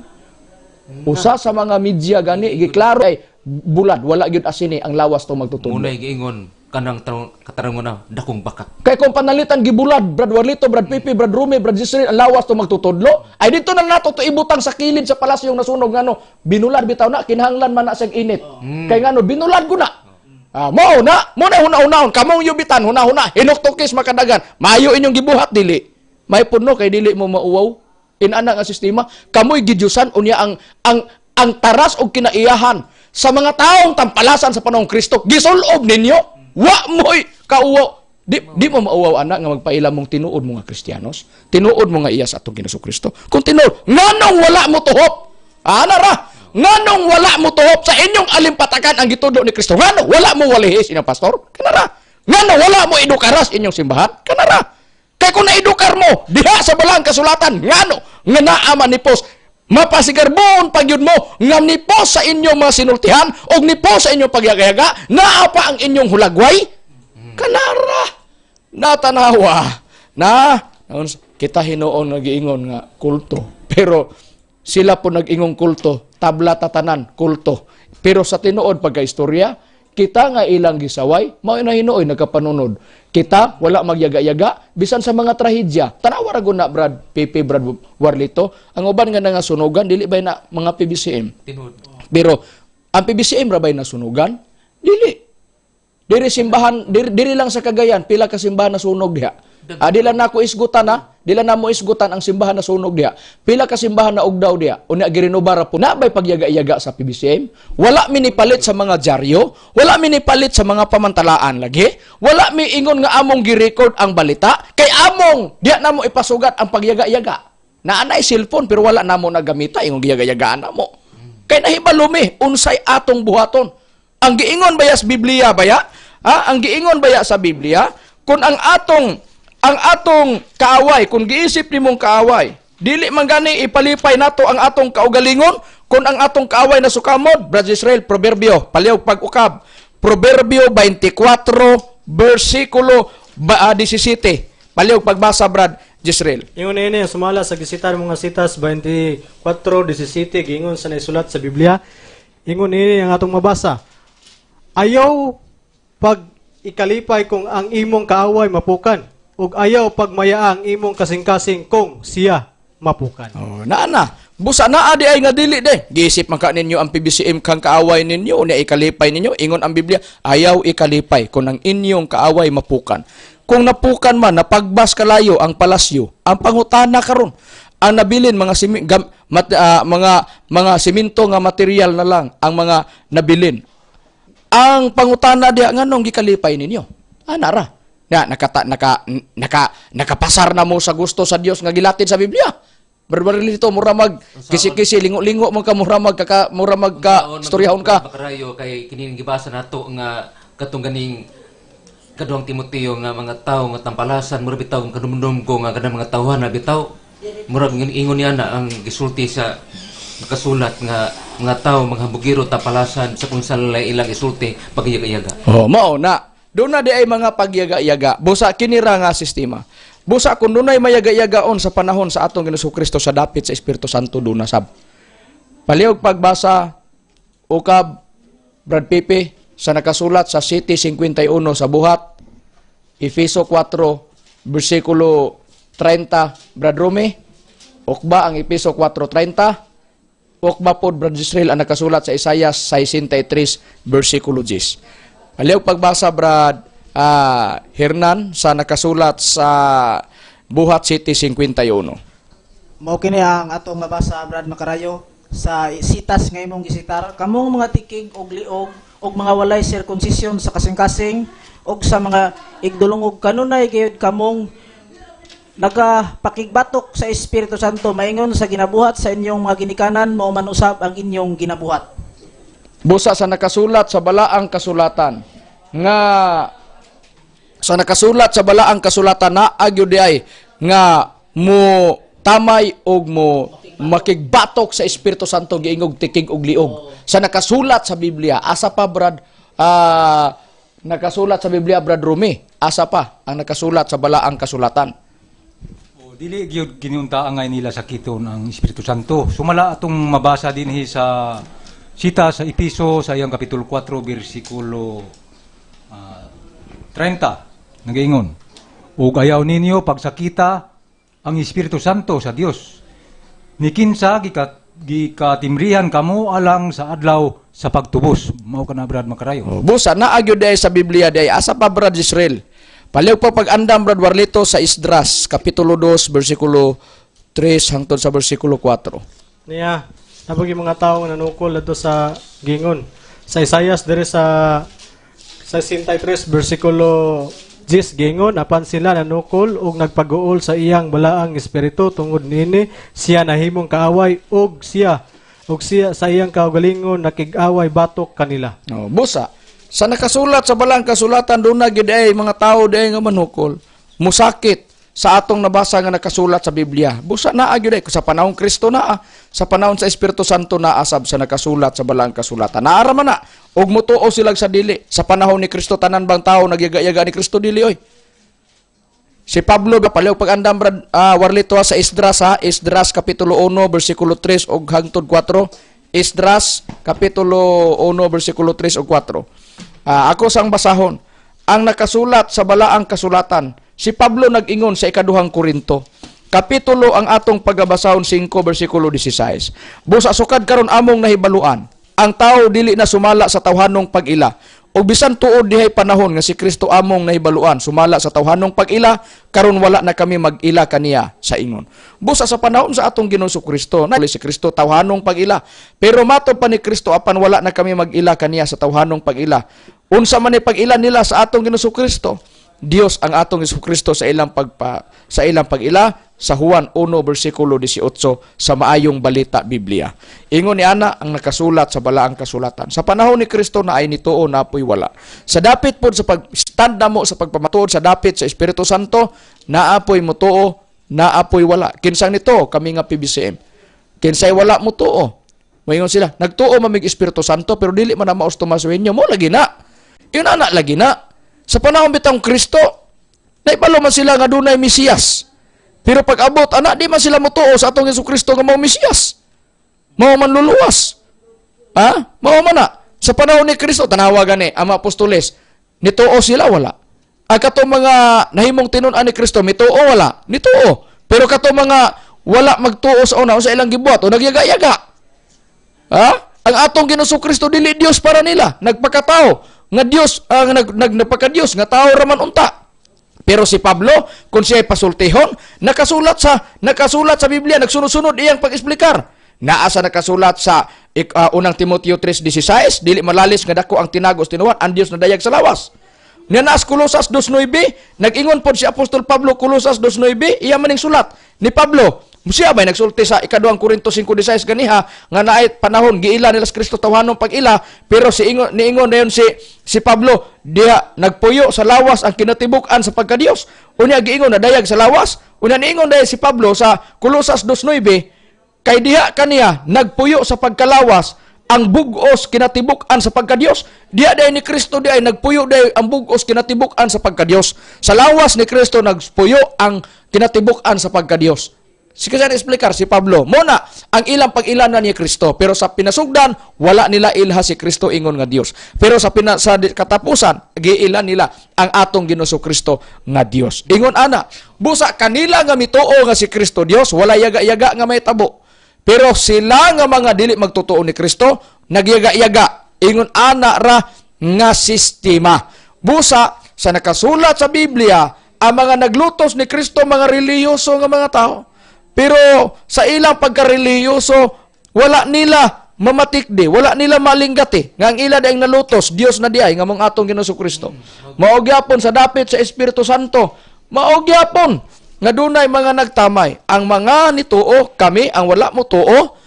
Usa sa mga media gani giklaro ay bulad, wala gyud asini ang lawas to magtutudlo. Muna giingon kanang katarungan na dakong bakak. Kay kung panalitan gibulad, Brad Warlito, Brad Pipi, Brad Rumi, Brad Jisril, ang lawas to magtutudlo, ay dito na nato to ibutang sa kilid sa palasyong nasunog ngano binulad bitaw na kinahanglan man na siyang init. Kay ngano binulad ko na. Ah, mao na, mo na huna-hunaon, kamong yubitan huna-huna, hinuktukis makadagan. Maayo inyong gibuhat dili. May puno kay dili mo mauwaw. Inana nga sistema, kamoy gidyusan unya ang taras og kinaiyahan sa mga taong tampalasan sa panahong Kristo. Gisulob ninyo, wa mo'y kauwaw. Di mo mauwaw ana nga magpaila mong tinuod mo nga Kristiyanos, tinuod mo nga iya sa atong Ginoong Kristo. Kung tinuod, nganong wala mo tuhop? Ana ra, nganong wala mo tuhop sa inyong alimpatakan ang gitudlo ni Kristo? Nganong wala mo walihis inyong pastor? Kanara. Nganong wala mo edukaras inyong simbahan? Kanara. Kay kung naedukar mo diha sa balang kasulatan, ngano nga naa man ni pos mapasigarbon pagyud mo nga nipos sa inyong mga sinultihan og nipos sa inyong pagyagayaga, naa pa ang inyong hulagway? Kanara. Natanawa na kita hinuon nga giingon nga kulto, pero sila po nag-ingong kulto, tabla tatanan kulto, pero sa tinuod pagkaistorya kita nga ilang gisaway mao na hinuoy nagkapanunod kita, wala magyaga-yaga bisan sa mga trahedya. Tanawa ra gud na, Brad Pepe, Brad Warlito, ang uban nga nangasunugan dili bay na mga PBCM? Tinuod. Pero ang PBCM ra bay nasunugan? Dili. Diri simbahan, diri lang sa Cagayan, pila ka simbahan nasunog diha. Ah, di lang nako isgutan ha, di lang namo isgutan ang simbahan nasunog diha. Pila ka simbahan na ugdaw diha. Unya girenobar ra po. Na bay pagyaga-yaga sa PBCM? Wala mi nipalit sa mga dyaryo, wala mi nipalit sa mga pamantalaan lagi. Wala mi ingon nga among gi-record ang balita kay among diha namo ipasugat ang pagyaga-yaga. Naa nay cellphone pero wala namo nagamita ingong giyaga-yagaan namo. Kay nahibalo mi unsay atong buhaton. Ang giingon baya sa Biblia baya? Ha? Ang giingon baya sa Biblia kung ang atong kaaway, kung giisip nimong kaaway, dili man gani ipalipay nato ang atong kaugalingon kung ang atong kaaway na sukamod. Brad Israel, Proverbio, paliw pag-ukab. Proverbio 24 versikulo 17. Paliw pagbasa, Brad Israel. Ingon ini sumala sa gisitar mga sitas 24:17, giingon sa naisulat sa Biblia. Ingon ini ang atong mabasa. Ayaw pag ikalipay kung ang imong kaaway mapukan ug ayaw pagmaya ang imong kasing-kasing kung siya mapukan. Oh, naa na. Busa naa di ay nga dili de. Giisip man ka ninyo ang PBCM kang kaaway ninyo, unya ikalipay ninyo. Ingon ang Biblia, ayaw ikalipay kung ang inyong kaaway mapukan. Kung napukan man, napagbas kalayo ang palasyo, ang pangutana karon, ang nabilin mga simi, gam, mat, ah, mga mga simento nga material na lang ang mga nabilin. Ang pangutana diha, nganong gikalipay ninyo? Ana ra. Na nakata, naka naka nakapasar na mo sa gusto sa Dios nga gilatid sa Biblia. Barbaril dito mura mag kisi-kisi lingo-lingo man ka, mura mag kaka, mura mag ka istoryahon ka. Makarayo kay kini gibasa nato nga katong ganing kaduhang Timoteo nga mga tawo nga tampalasan, mura bitaw ang kadumdum ko nga kanang mga tawhan na bitaw murag ingon niya na ang gisulti sa Nakasulat nga mga tao, mga hambugiro, tapalasan sa kung saan ilang isulti pagyaga-yaga. Oh, mao na. Doon na di ay mga pagyaga-yaga. Busa kinira nga sistema. Busa kung dunay mayaga-yagaon sa panahon sa atong Ginoong Kristo sa dapit sa Espiritu Santo doon na sab. Palihog pagbasa ukab, Brad Pipe, sa nakasulat sa 7:51 sa Buhat, Efeso 4 versikulo 30, Brad Rumi. Ukba ang Efeso 4:30. Ukba pod, Brad Israel, ang nakasulat sa Isaiah 63 versikulo 10. Palihog pagbasa, Brad Hernan, sa nakasulat sa Buhat 7:51. Mao kini ang atong mabasa, Brad Makarayo, sa sitas nga imong gisitar: "Kamong mga tikig og liog og mga walay sirkunsisyon sa kasing-kasing og sa mga igdulungog, kanunay gayud kamong nagapakigbatok sa Espiritu Santo maingon sa ginabuhat sa inyong mga ginikanan, mao man usab ang inyong ginabuhat?" Busa sa nakasulat sa balaang kasulatan nga sa nakasulat sa balaang kasulatan na gyud ay nga mo tamay og mo makigbatok sa Espiritu Santo, giingog tikig og liog sa nakasulat sa Biblia. Asa pa, Brad, nakasulat sa Biblia, Brad Rumi? Asa pa ang nakasulat sa balaang kasulatan? O, dili gyud giniunta angay nila sakiton ang Espiritu Santo. Sumala atong mabasa dinhi sa sita sa Episo sa iyang kapitulo 4 bersikulo 30, nagaingon: "Ug ayaw ninyo pagsakita ang Espiritu Santo sa Dios ni kinsa gikatimrihan kamo alang sa adlaw sa pagtubos." Mao kana, Brad Makarayo. Oh, busa naa gyud diay sa Biblia diay. Asa pa, Brad Israel? Palihog pa pag-andam, Brad Warlito, sa Esdras kapitulo 2 bersikulo 3 hangtod sa bersikulo 4. Niya, nabagi mga tao nga nanukol adto sa gingon. Sa Isaias diri sa 63 bersikulo 10 gingon, "Apan sila nanukol ug nagpaguol sa iyang balaang espiritu. Tungod niini siya nahimong kaaway ug siya sa iyang kaugalingon nakig-away batok kanila." Oh, busa sa nakasulat sa balang kasulatan doon na gid ay mga tao diay nga manukol, musakit sa atong nabasa nga nakasulat sa Biblia. Busa naa gyud ay sa panahon Kristo naa, sa panahon sa Espiritu Santo naa sab sa nakasulat sa balang kasulatan. Naara man na og mutuo sila sa dili. Sa panahon ni Kristo, tanan bang tao nagyaga-yaga ni Kristo? Dili oy. Si Pablo ba, palihog pag-andam, Brad Warlito, sa Esdras, ha, Esdras kapitulo 1 bersikulo 3 ug hangtod 4. Esdras kapitulo 1 bersikulo 3 ug 4. Ako sang basahon ang nakasulat sa balaang kasulatan. Si Pablo nag-ingon sa ikaduhang Korinto kapitulo ang atong pagabasahon 5 bersikulo 16. Busa sukad karon among nahibaluan ang tao dili na sumala sa tawhanong pag-ila. Ug bisan tuod dihay panahon nga si Kristo among nahibaluan sumala sa tawhanong pag-ila, karon wala na kami mag-ila kaniya sa ingon. Busa sa panahon sa atong Ginoong Kristo, na si Kristo tawhanong pag-ila. Pero matod pa ni Kristo, apan wala na kami mag-ila kaniya sa tawhanong pag-ila. Unsa man ni pag-ila nila sa atong Ginoong Kristo? Dios ang atong Hesus Kristo sa ilang pag-ila sa Juan 1 bersikulo 18 sa Maayong Balita Biblia. Ingon ni ana ang nakasulat sa balaang kasulatan. Sa panahon ni Kristo na ay nituo na po'y wala. Sa dapit pod sa pag-stand mo sa pagpamatuod sa dapit sa Espiritu Santo, naa po'y mutuo, naa po'y wala. Kinsang nito kami nga PBCM. Kinsay wala mutuo. Moingon sila, nagtuo mamig Espiritu Santo pero dili man na maos Tomas Eugenio mo lagi na. Yun ana lagi na. Sa panahon bitang Kristo, naibalo man sila nga dunay Mesiyas. Pero pag abot, ana, di man sila mutuo sa atong Hesus Kristo nga mao Mesiyas. Mao man luluwas. Ha? Mao man na. Sa panahon ni Kristo, tanawa gani, ang mga apostoles, nituo sila, wala? Ang katong mga nahimong tinun-an ni Kristo, mituo, wala? Nituo. Pero katong mga wala magtuo sa una, sa ilang gibuhat, o nagyaga-yaga. Ha? Ang atong Ginoong Kristo dili Dios para nila, nagpakatao nga Dios, ang nag, nag nagpaka-Dios nga tao raman unta. Pero si Pablo, kung siya ay pasultihon, nakasulat sa Biblia, nagsunod-sunod iyang pag-eksplikar. Naa sa nakasulat sa unang Timoteo 3:16, dili malalis nga dako ang tinago sa tinuod, ang Dios nadayag sa lawas. Niya naas Kolosas 2:9, nag-ingon pod si Apostol Pablo Kolosas 2:9, iya maning sulat ni Pablo. Siya may nagsulti sa ikaduhang Korinto 5:16 ganiha nga naay panahon giila nila sa Kristo tawhanong pag-ila, pero si ingon niingon dayon si si Pablo diha nagpuyo sa lawas ang kinatibuk-an sa pagkadiyos. Unya giingon nadayag sa lawas. Unya niingon dayon si Pablo sa Kolosas 2:9. Kay diha kaniya nagpuyo sa pagkalawas ang bugos kinatibuk-an sa pagkadiyos. Diha day ni Kristo diay nagpuyo day ang bugos kinatibuk-an sa pagkadiyos. Sa lawas ni Kristo nagpuyo ang kinatibuk-an sa pagkadiyos. Si kasi explicar si Pablo, muna ang ilang pag-ilanan ni Kristo, pero sa pinasugdan wala nila ilha si Kristo ingon nga Dios. Pero sa katapusan giilan nila ang atong Ginoo Kristo nga Dios. Ingon ana, busa kanila nga mituo nga si Kristo Dios, wala yaga-yaga nga may tabo. Pero sila nga mga dili magtotoo ni Kristo, nagyaga-yaga. Ingon ana ra nga sistema. Busa sa nakasulat sa Biblia, ang mga naglutos ni Kristo mga relihiyoso nga mga tao. Pero sa ilang pagkarelihiyoso, wala nila mamatikdi, wala nila malinggati. Nga ang ila di ang nalutos, Dios na di ay, nga mong atong Ginoo Kristo. Mao gyapon sa dapit sa Espiritu Santo, mao gyapon nga dunay mga nagtamay. Ang mga nituo, kami ang wala mo tuo,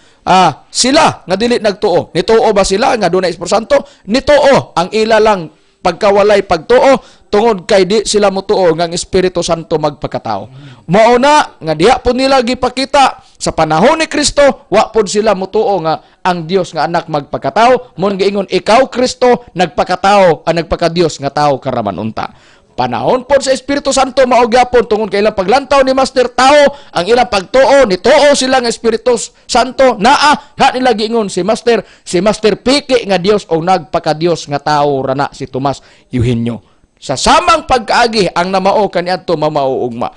sila nga dili nagtuo. Nituo ba sila nga dunay Espiritu Santo? Nituo, ang ila lang pagkawalay pagtuo tungod kay di sila motuo nga ang Espiritu Santo magpakatao. Mao na nga diha pud nila gipakita sa panahon ni Kristo, wa pud sila motuo nga ang Dios nga anak magpakatao. Mo giingon ikaw Kristo nagpakatao, ang nagpakadios nga tao karaman unta. Panahon pod sa Espiritu Santo mao gyapon tungod kay ilang paglantaw ni Master tao, ang ilang pagtuo nituo sila nga Espiritu Santo naa ha nila giingon si Master piki nga Dios o nagpakadios nga tao rana si Tomas Eugenio. Sa samang pagkaagi ang namao kaniadto mamao ugma.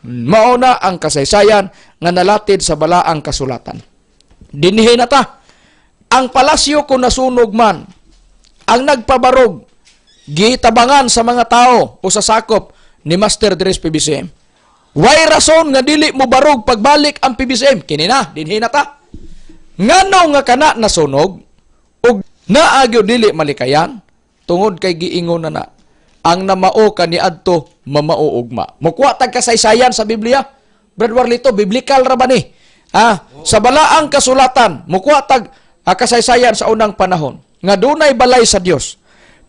Mao na ang kasaysayan nga nalatid sa balaang kasulatan. Dinhi na ta. Ang palasyo kung nasunog man, ang nagpabarog gitabangan sa mga tao o sa sakop ni Master Dres PBCM. Way rason nga dili mo barog pagbalik ang PBCM? Kini na, dinhi na ta. Ngano nga kana nasunog ug naagyo dili malikayan? Tungod kay giingon na na ang namao kaniadto mamao ugma. Mukuha tag kasaysayan sa Biblia. Brad Warlito, biblical ra ba ni? Sa balaang kasulatan, mukuha tag kasaysayan sa unang panahon nga dunay balay sa Dios.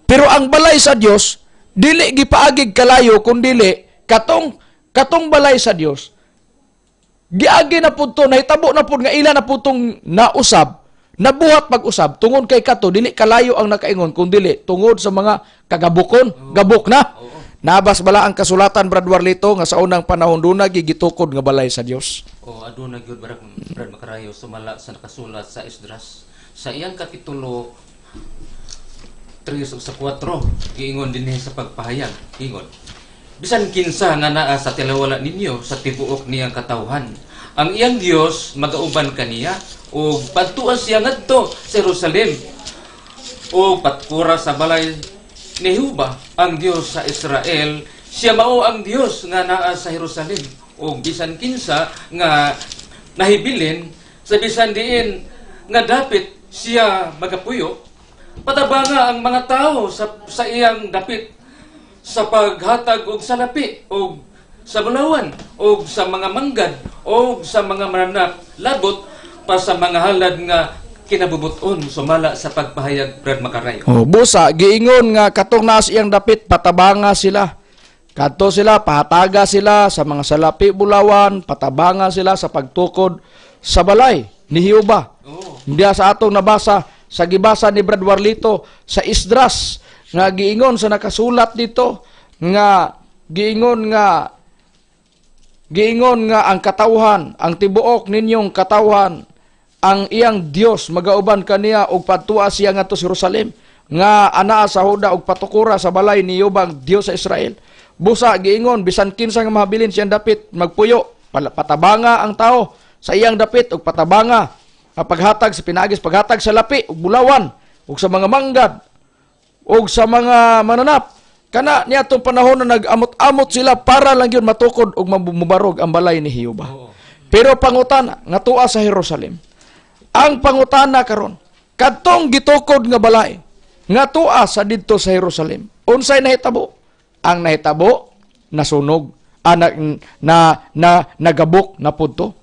Pero ang balay sa Dios dili gipaagig kalayo kun dili katong balay sa Dios giagi na pud to, nahitabo na pud nga ila na pud tong nausab, nabuhat pag-usab tungod kay kato dili kalayo ang nakaingon kun dili tungod sa mga kagabukon, gabok na. Nabas bala ang kasulatan, Brad Warlito, nga sa unang panahon duna gigitukod nga balay sa Dios. O aduna gyud Brad Makarayo sumala sa nakasulat sa Esdras sa iyang kapitulo 3 sa 4, giingon dinhi sa pagpahayag, ingon: bisan kinsa nga naa sa tilawala ninyo sa tibuok niyang katawhan, ang iyang Dios magauban kaniya ug padtuan siya ngadto sa Jerusalem ug patkura sa balay ni Jehova ang Dios sa Israel. Siya mao ang Dios nga naa sa Jerusalem. Ug bisan kinsa nga nahibilin sa bisan diin nga dapit siya magapuyo, patabanga ang mga tao sa iyang dapit sa paghatag og salapi og sa bulawan og sa mga manggad og sa mga mananap, labot pa sa mga halad nga kinabubuton sumala sa pagpahayag, Brad Makarayo. Oh, busa giingon nga katong naas iyang dapit patabanga sila. Kadto sila, pahataga sila sa mga salapi bulawan, patabanga sila sa pagtukod sa balay ni Jehova. Oh. Diya sa atong nabasa sa gibasa ni Brad Warlito sa Esdras nga giingon sa nakasulat dito nga giingon nga ang katawhan, ang tibuok ninyong katawhan, ang iyang Dios magauban kaniya og padtua siya ngadto sa Jerusalem nga anaa sa Huda og patukura sa balay ni Jehova ang Dios sa Israel. Busa giingon bisan kinsa nga mahabilin siyang dapit magpuyo, patabanga ang tao sa iyang dapit og patabanga ang paghatag sa pinaagis, paghatag sa lapi ug bulawan ug sa mga manggad ug sa mga mananap. Kana niadtong panahon na nag-amot-amot sila para lang yun matukod ug mamubarog ang balay ni Jehova. Pero pangutana nga tuwa sa Jerusalem. Ang pangutana karon, kadtong gitukod nga balay nga tuwa sa didto sa Jerusalem, unsay nahitabo? Ang nahitabo nasunog, nagabok na pudto.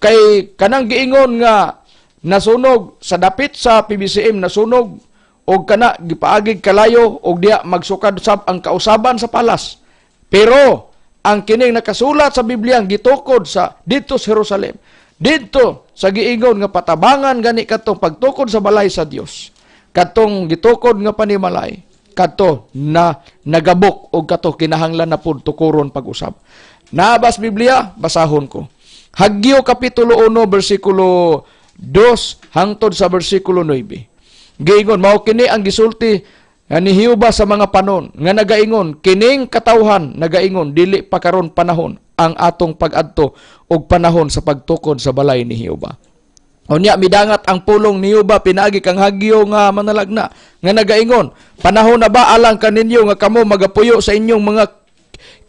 Kay kanang giingon nga nasunog sa dapit sa PBCM nasunog og kana gipaagig kalayo og diya magsukad sab ang kausaban sa palas. Pero ang kining nakasulat sa Biblia ang gitukod sa didto sa Jerusalem, Didto sa giingon nga patabangan gani katong pagtukod sa balay sa Dios, katong gitukod nga panimalay, kadto na nagabok og kato kinahanglan na pud tukuron pag-usab. Nabas Biblia, basahon ko. Hagyo kapitulo 1 bersikulo 2 hangtod sa bersikulo 9. Giingon, mao kini ang gisulti ni Jehova sa mga panon nga nagaingon, kining katawhan nagaingon, dili pa karon panahon ang atong pag-adto og panahon sa pagtukod sa balay ni Jehova. Unya midangat ang pulong ni Jehova pinaagi kang Hagyo nga manalagna nga nagaingon, panahon na ba alang kaninyo nga kamo magapuyo sa inyong mga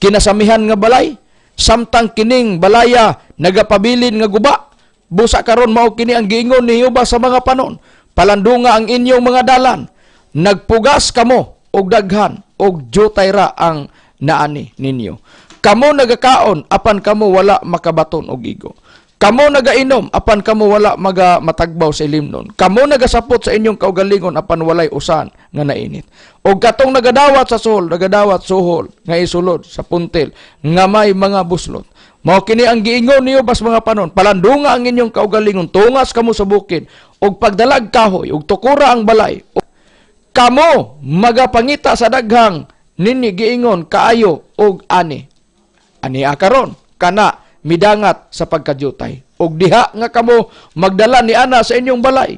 kinasamihan nga balay, samtang kining balaya nagapabilin nga guba? Busa karon mao kini ang giingon ni Jehova sa mga panon, palandunga ang inyong mga dalan, nagpugas kamo og daghan og jutay ra ang naani ninyo. Kamo nagakaon apan kamo wala makabaton og igo. Kamo nagainom apan kamo wala maga matagbaw sa ilimnon. Kamo nagasapot sa inyong kaugalingon apan walay usan nga nainit. Og katong nagadawat sa suhol, nagadawat suhol nga isulod sa puntil nga may mga buslot. Mao kini ang giingon niyo bas mga panon, palandunga ang inyong kaugalingon, tungas kamo sa bukid og pagdalag kahoy og tukura ang balay. Kamo magapangita sa daghang nini giingon kaayo og ani. Ani akaron kana midangat sa pagkajutay. Og diha nga kamo magdala ni ana sa inyong balay,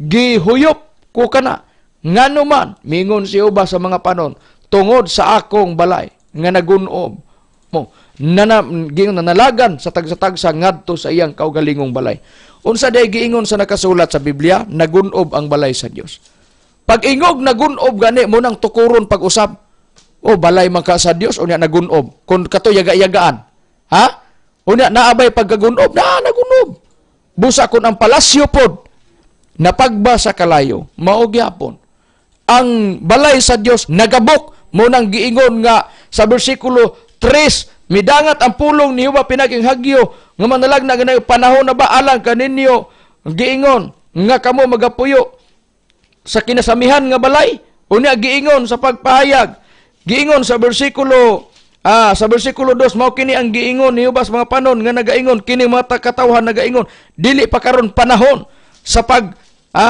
gihuyop ko kana. Ngano man mingon si Jehova sa mga panon, tungod sa akong balay nga nagunob mo nana giingon nanalagan sa tagsa-tagsa ngadto sa iyang kaugalingong balay. Unsa day giingon sa nakasulat sa Biblia? Nagunob ang balay sa Dios. Pag-ingog nagunob gani mo nang tukuron pag-usab. O balay man ka sa Dios unya nagunob. Kun kato yaga-yagaan. Ha? Unya naabay pagkagunob, na nagunob. Busa kun ang palasyo pod napagba sa kalayo, mao gyapon. Ang balay sa Dios nagabok mo nang giingon nga sa bersikulo 3, midangat ang pulong ni Jehova pinaging Hagyo nga manalag na ganay, panahon na ba alang kaninyo giingon nga kamo magapuyo sa kinasamihan nga balay? Unya giingon sa pagpahayag, giingon sa bersikulo 2, mao kini ang giingon ni Jehova sa mga panon nga nagaingon kini mga katawhan nagaingon, dili pa karon panahon sa pag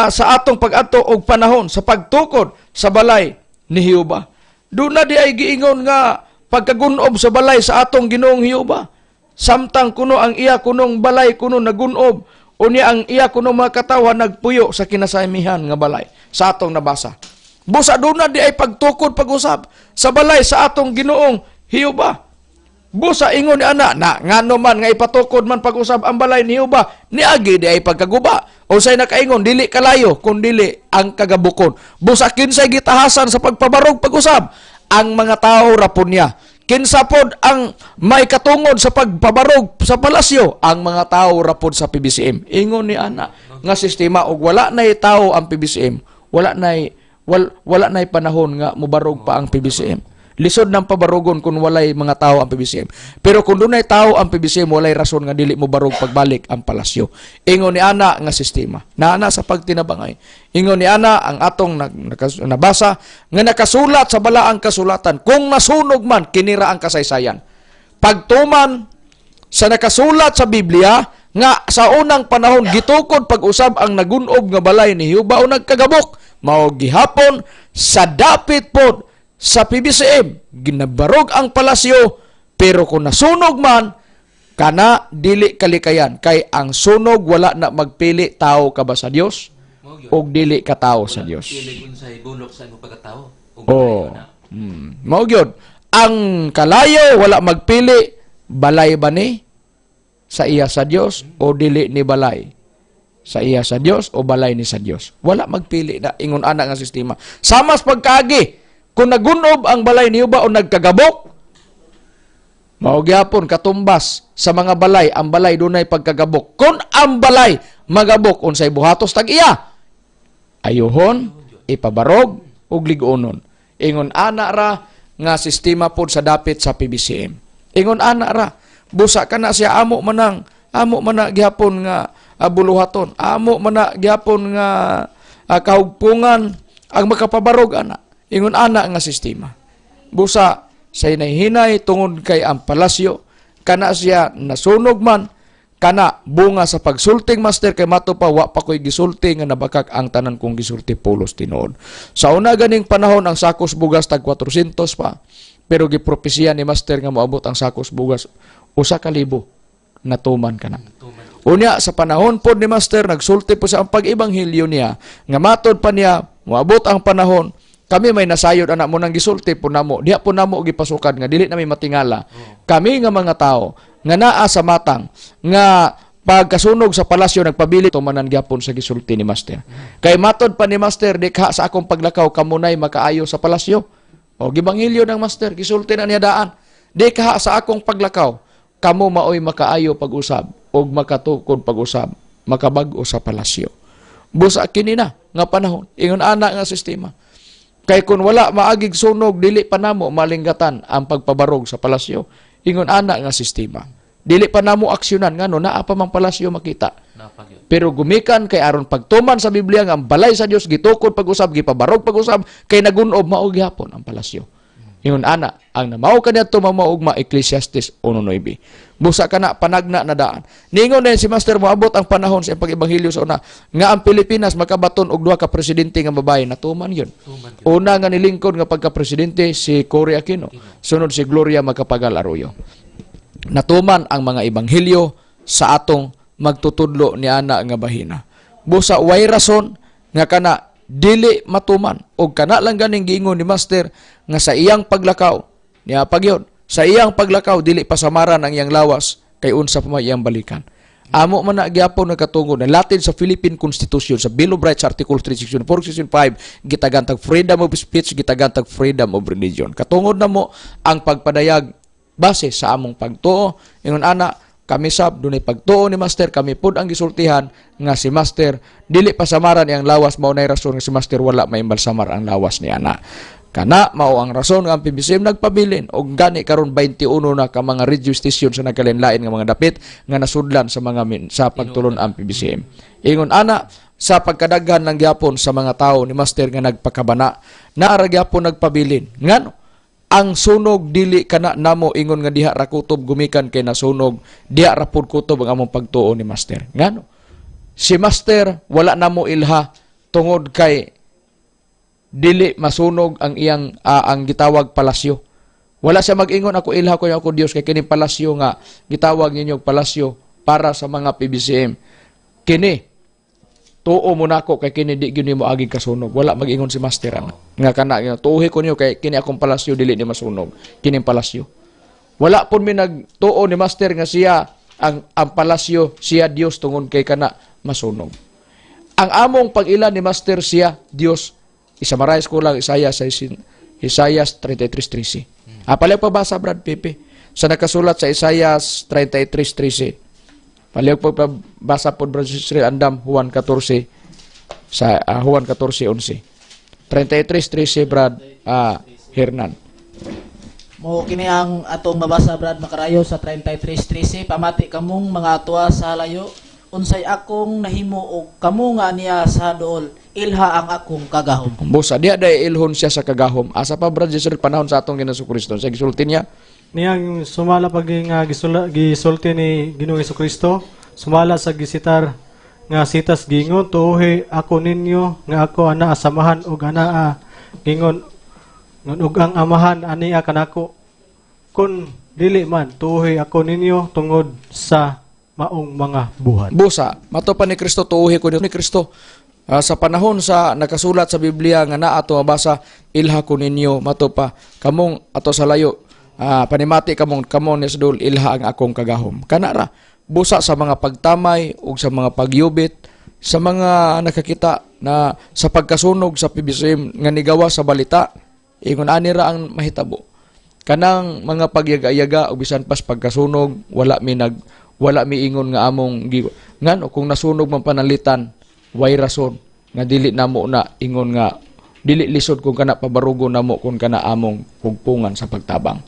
sa atong pag-adto og panahon sa pagtukod sa balay ni Jehova. Doon na di ay giingon nga pagkagunob sa balay sa atong Ginoong Jehova. Samtang kuno ang iya kunong balay kuno nagunob, unya ang iya kuno mga katawhan nagpuyo sa kinasamihan nga balay sa atong nabasa. Busa doon na di ay pagtukod pag-usab sa balay sa atong Ginoong Jehova. Busa ingon ni ana na ngano man nga ipatukod man pag-usab ang balay ni Jehova, niagi di ay pagkaguba. Unsay nakaingon dili kalayo kun dili ang kagabukon. Busa kinsay gitahasan sa pagpabarog pag-usab ang mga tao rapon niya. Kinsa pod ang may katungod sa pagpabarog sa palasyo? Ang mga tao rapod sa PBCM. Ingon ni ana nga sistema, og wala nay tao ang PBCM, wala nay wala nay panahon nga mobarog pa ang PBCM. Lisod ng pabarugon kung walay mga tao ang PBCM. Pero kung dunay tao ang PBCM, walay rason nga dili mo barog pagbalik ang palasyo. Ingon ni ana nga sistema. Naana sa pagtinabangay. Ingon ni ana ang atong nabasa nga nakasulat sa balaang kasulatan, kung nasunog man kinira ang kasaysayan. Pagtuman sa nakasulat sa Biblia nga sa unang panahon gitukod pag-usab ang nagunob nga balay ni Jehova o nagkagabok, mao gihapon sa dapit pod sa PBCM ginabarog ang palasyo, pero kung nasunog man kana dili kalikayan, kay ang sunog wala na magpili tao ka ba sa Dios o dili ka tao sa Dios. Pili unsay bulok sa imong pagkatao. Oh. Mao gyud ang kalayo wala magpili balay ba ni sa iya sa Dios o dili ni balay sa iya sa Dios o balay ni sa Dios. Wala magpili na ingon ana nga sistema. Samas pagkaagi kung nagunob ang balay niyo ba o nagkagabok, mao gyapon katumbas sa mga balay, ang balay dunay pagkagabok. Kung ang balay magabok, unsay buhatos tag iya? Ayuhon, ipabarog ug lig-onon. Ingon ana ra nga sistema pod sa dapit sa PBCM. Ingon ana ra, busa kana siya amo manang, amo mana gihapon nga buluhaton, amo mana gihapon nga kahugpungan ang makapabarog ana. Ingon ana nga sistema. Busa sa hinay-hinay tungod kay ang palasyo kana siya nasunog man, Kana bunga sa pagsulting, Master, kay mato pa wa pa ko'y gisulti nga nabakak ang tanan kong gisulti pulos tinuod. Sa una ganing panahon, ang sakos bugas tag 400 pa. Pero gipropesiya ni Master nga moabot ang sakos bugas 1,000, natuman kana. Unya sa panahon pod ni Master, nagsulti po sa ang pag-ebanghelyo niya nga matod pa niya moabot ang panahon. Kami may nasayod anak mo nang gisulti po namo, diha po namo gipasukad nga dili nami matingala kami nga mga tao nga naa sa matang nga pagkasunog sa palasyo nagpabili tumanan gyapon sa gisulti ni Master. Kay matod pa ni Master, "Di ka sa akong paglakaw kamunay makaayo sa palasyo." O gibanghelyo ng Master, gisulti na niya daan, "Di ka sa akong paglakaw kamo maoy makaayo pag-usab og makatukod pag-usab makabag-o sa palasyo." Busa kini na nga panahon, ingon ana nga sistema. Kay kung wala maagig sunog, dili pa namo malinggatan ang pagpabarog sa palasyo. Ingon ana nga sistema. Dili pa namo aksyonan ngano naa pa mang palasyo makita. Pero gumikan kay aron pagtuman sa Biblia nga ang balay sa Dios gitukod pag-usab, gipabarog pag-usab, kay nagunob mao gihapon ang palasyo. Ingon ana ang namaw kaniadto mamaugma, Ecclesiastes 1:9. Busa kana panagna na daan. Ningon na si Master moabot ang panahon sa pag-ebanghelyo sa una nga ang Pilipinas makabaton og duha ka presidente nga babae, natuman yun. Una nga nilingkod nga pagka-presidente si Cory Aquino, sunod si Gloria Macapagal Arroyo. Natuman ang mga ebanghelyo sa atong magtutudlo ni ana nga bahina. Busa way rason nga kana dili matuman og kana lang ganing giingon ni Master nga sa iyang paglakaw niya pagyon sa iyang paglakaw dili pasamaran ang iyang lawas kay unsa pa may iyang balikan. Amo man na gyapon nagkatungod na latin sa Philippine Constitution, sa Bill of Rights, Article 3, Section 4, Section 5, gitagantag freedom of speech, gitagantag freedom of religion. Katungod na mo ang pagpadayag base sa among pagtuo. Ingon ana kami sab dunay pagtuo ni Master. Kami pud ang gisultihan nga si Master dili pasamaran iyang lawas. Mao nay rason nga si Master wala maimbalsamar ang lawas ni ana. Kana mao ang rason nga ang PBCM nagpabilin og gani karon 21 na ka mga radio station sa nagkalain-lain nga mga dapit nga nasudlan sa mga sa pagtulon ang PBCM. Ingon ana sa pagkadaghan lang gyapon sa mga tao ni Master nga nagpakabana, naara gyapon nagpabilin. Ngano ang sunog, dili kana namo ingon nga diha ra kutob gumikan kay nasunog, diha ra pud kutob ang among pagtuo ni Master. Ngano si Master wala namo ilha tungod kay dili masunog ang iyang ang gitawag palasyo. Wala siya mag-ingon, "Ako ilha ko yung ako Dios kay kini palasyo nga gitawag ninyo palasyo para sa mga PBCM. Kini tuo mo nako kay kini di gyud nimo agig kasunog." Wala mag-ingon si Master ana. Nga kana nga tuohi ko niyo kay kini akong palasyo dili ni masunog. Kining palasyo. Wala pud mi nagtuo ni Master nga siya ang palasyo, siya Dios tungod kay kana masunog. Ang among pag-ila ni Master, siya Dios. I-summarize ko lang Isaiah sa Isaiah 33:13. Palihog pabasa, Brad Pepe. Sa nakasulat sa Isaiah 33:13. Palihog pabasa pod, Brad Sri Andam, Juan 14 sa Juan 14:11. 33:13, Brad Hernan. Mo kini ang atong mabasa, Brad Makarayo, sa 33:13: "Pamati kamong mga atuwa sa layo, unsay akong nahimo, og kamo nga niya sa duol, ilha ang akong kagahom." Busa diha day ilhon siya sa kagahom. Asa pa, Brad Jezreel, panahon sa atong Ginoong Kristo? Sa gisulti niya. Niyang sumala pag nga gisulti ni Ginoong Kristo sumala sa gisitar nga sitas, gingon, "Tuohi ako ninyo nga ako anaa sa Amahan ug anaa," gingon, "ug ang Amahan ania kanako. Kun dili man, tuohi ako ninyo tungod sa maong mga buhat." Busa, mato pa ni Kristo, tuuhi ko ni Kristo. Sa panahon sa nakasulat sa Biblia nga naa ato mabasa, "Ilha ko ninyo," mato pa, "Kamong ato sa layo, panimati kamong kamo ni sa duol, ilha ang akong kagahom." Kana ra, busa sa mga pagtamay ug sa mga pagyubit, sa mga nakakita na sa pagkasunog sa PBCM nga nigawa sa balita, ingon ani ra ang mahitabo. Kanang mga pagyaga-yaga o bisan pas pagkasunog, wala mi ingon nga among ngano kung nasunog man panalitan, way rason nga dili namo na ingon nga dili lisod kung kana pabarugo namo kung kana among pugpungan sa pagtabang.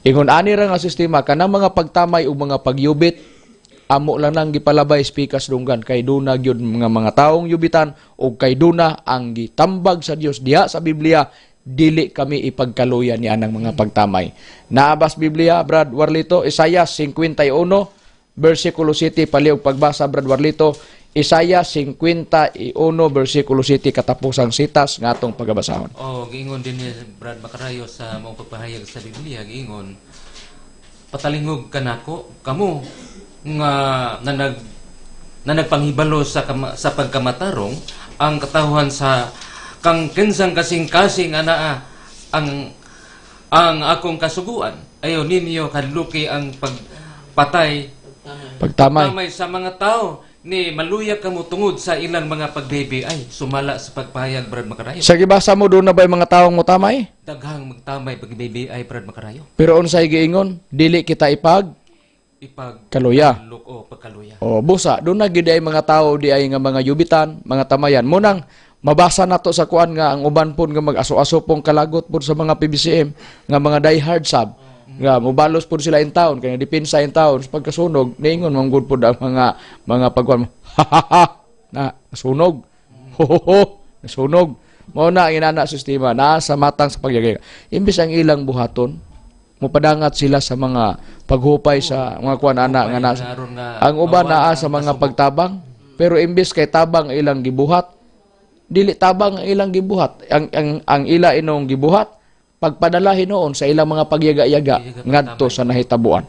Ingon ani ra nga sistema, kanang mga pagtamay ug mga pagyubit, amo lang nang gipalabay spikas dunggan kay duna gyud mga taong yubitan ug kay duna ang gitambag sa Dios diha sa Biblia. Dili kami ipagkaluya ni anang mga pagtamay. Naabas Biblia, Brad Warlito, Isaiah 51 versikulo 7. Palihog pagbasa, Brad Warlito. Isaiah 51 versikulo 7, katapusang sitas nga atong pagabasahon. Oh, giingon din ni Brad Macarayo sa maong pagpahayag sa Biblia, giingon, "Patalingog kanako kamo nga na nagpanghibalo sa pagkamatarong, ang katawhan sa kang kinsang kasing-kasing anaa ang akong kasuguan. Ayaw ninyo kadluki ang pagpatay Pagtamay. Tamay sa mga tao ni maluya kamo tungod sa ilang mga pagbebe." Ay sumala sa pagpahayag, Brad Macarayo. Sa gibasa mo, doon na ba'y mga taong motamay? Daghang magtamay pagbebe ay, Brad Macarayo. Pero unsay giingon? Dili kita ipag Ipag kaluya. luk o pagkaluya. O busa, doon na gid ay mga tao di ay nga mga yubitan, mga tamayan. Munang mabasa nato sa kuan nga ang uban pud nga mag-aso-aso pong kalagot pud sa mga PBCM nga mga diehard sab nga mobalos pud sila in town kay depensa in town sa pagkasunog. Niingon man gud pud ang mga pagkuan, "Na nasunog, ho ho ho, nasunog." Mao na ang inana sistema naa sa matang sa pagyagay, imbes ang ilang buhaton mopadangat sila sa mga paghupay sa mga kuan ana nga na, Aron nga ang uban mawala naa ang sa mga kasubo. Pagtabang, pero imbes kay tabang ang ilang gibuhat, dili tabang ang ilang gibuhat. Ang ila inong gibuhat, pagpadala hinuon sa ilang mga pagyaga-yaga ngadto sa nahitabuan.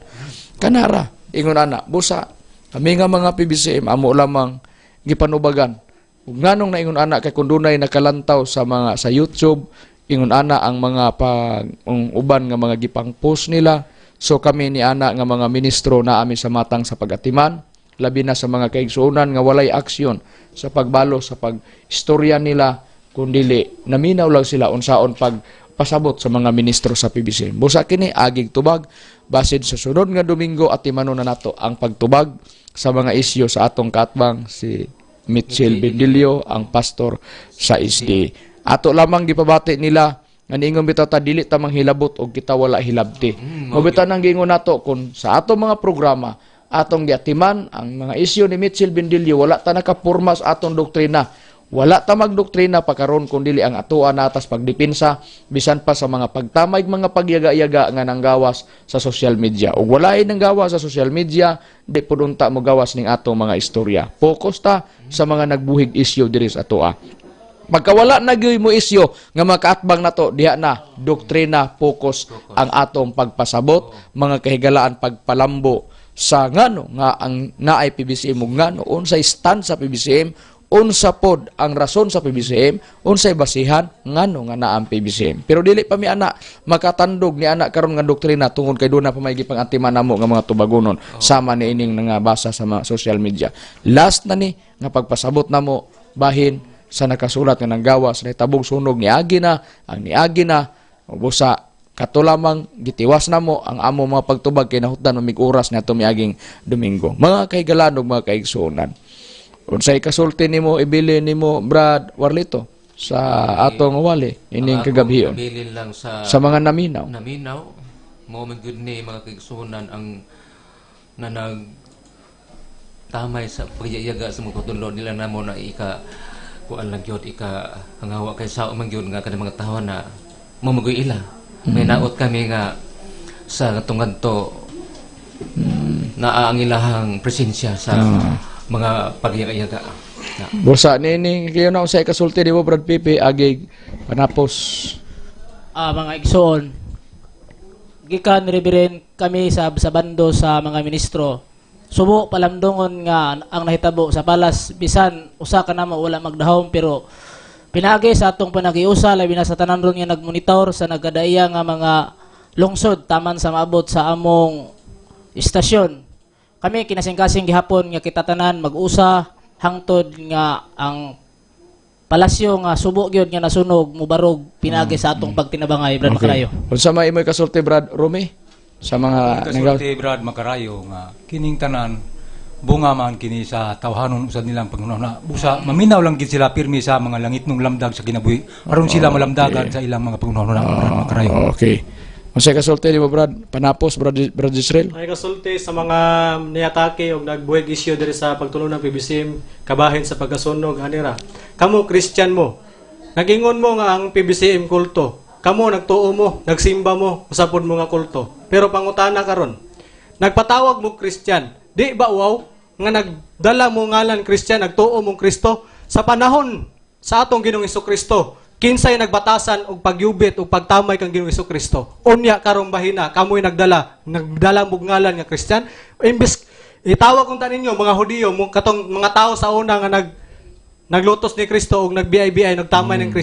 Kanara ingon ana. Busa kami nga mga PBCM, amo lamang gipanubagan ug nganong naingon ana, kay kun dunay nakalantaw sa mga sa YouTube, ingon ana ang mga pag ang uban nga mga gipang-post nila. So kami ni ana nga mga ministro na ami sa matang sa pagatiman, labi na sa mga kaigsuonan nga walay aksyon sa pagbalo sa pag-istorya nila, kun dili naminaw lang sila unsaon pag pasabot sa mga ministro sa PBC. Busa kini agig tubag, basid sa sunod nga Domingo atimano na nato ang pagtubag sa mga isyu sa atong kaatbang si Mitchell Bendilio, ang pastor sa SD. Ato lamang gipabati nila nga niingon bitaw ta dili ta manghilabot og kita wala hilabti. Mo bitaw nang giingon nato, kun sa ato mga programa atong giatiman ang mga isyu ni Mitchell Bendilio, wala ta nakapurma sa atong doktrina. Wala ta magdoktrina pa karon kun dili ang atoa natas pagdepensa bisan pa sa mga pagtamay, mga pagyaga-yaga nga nanggawas sa social media. Ug wala ay nanggawas sa social media, di pud unta mo gawas ning atong mga istorya. Focus ta sa mga nagbuhig isyu diri sa atoa. Pagkawala na gyud mo isyu nga makaatbang nato diha na doktrina focus ang atong pagpasabot, mga kahigalaan, pagpalambo sa ngano nga ang naay PBCM ug ngano unsay stand sa PBCM, unsa pod ang rason sa PBCM, unsay basihan ngano nga naa ang PBCM. Pero dili pa mi ana makatandog ni ana karon nga doktrina tungod kay doon na pa may gipang-antiman namo nga mga tubagonon sama ni ining nga basa sa mga social media. Last na ni nga pagpasabot namo bahin sa nakasulat nga nanggawa sa nahitabong sunog, niagi na ang niagi na. Busa kato lamang gitiwas namo ang amo mga pagtubag kay nahutdan mamig oras nato miaging Domingo. Mga kahigalaan ug mga kaigsuonan, unsay kasulti nimo, ibili nimo, Brad Warlito, sa atong wali ining Ang akong kagabhion Bilin lang sa, sa mga naminaw? Naminaw mo man gyud ni mga kaigsuonan ang nanag tamay sa pagyayaga sa mga tutulon nila namo na ika kuan lang gyud, ika hangawa kay sao man gyud nga kanang mga tawo na mamagoy ila. May naot kami nga sa ngadto naa ang ilahang presensya sa mga pagyayaga na. Busa nining kayo na, unsay kasulti nimo, Brad Pipi, agig panapos? Mga igsoon, gikan Reverend kami sa bando sa mga ministro, subo palamdongon nga ang nahitabo sa palas, bisan usa ka namo wala magdahom, pero pinaagi sa atong panagiusa, labi na sa tanan ron nga nagmonitor sa nagkadaiya nga mga lungsod taman sa maabot sa among istasyon. Kami kinasing-kasing gihapon nga kita tanan mag-usa hangtod nga ang palasyo nga subo gyud nga nasunog mubarog pinagi sa atong pagtinabangay, Brad Macarayo. Unsa may imoy kasulti, Brad Rumi, sa mga Kasulti, Brad Makarayo, nga kining tanan bunga man kini sa tawhanon usad nilang panghuna. Busa maminaw lang gid sila pirmi sa mga langitnong lamdag sa kinabuhi aron sila malamdagan sa ilang mga panghuna, Brad Makarayo. Okay. Unsay kasulti nimo, Brad? Panapos, Brad Israel. Ay kasulti sa mga niatake og nagbuhig isyu diri sa pagtulon ng PBCM kabahin sa pagkasunog anira. Kamo Christian mo. Nagingon mo nga ang PBCM kulto. Kamo nagtuo mo, nagsimba mo, usapod mo nga kulto. Pero pangutana karon. Nagpatawag mo Christian, Di ba wow nga nagdala mo ngalan Christian, nagtuo mong Kristo sa panahon sa atong Ginoong Kristo? Kinsay nagbatasan og pagyubit og pagtamay kang Ginoong Kristo? Unya karong bahina kamoy nagdala mo ngalan nga Christian. Imbes itawag kung ninyo mga Hudiyo mo, katong mga tao sa una nga naglutos ni Kristo og nagbiay-biay, nagtamay ng Kristo.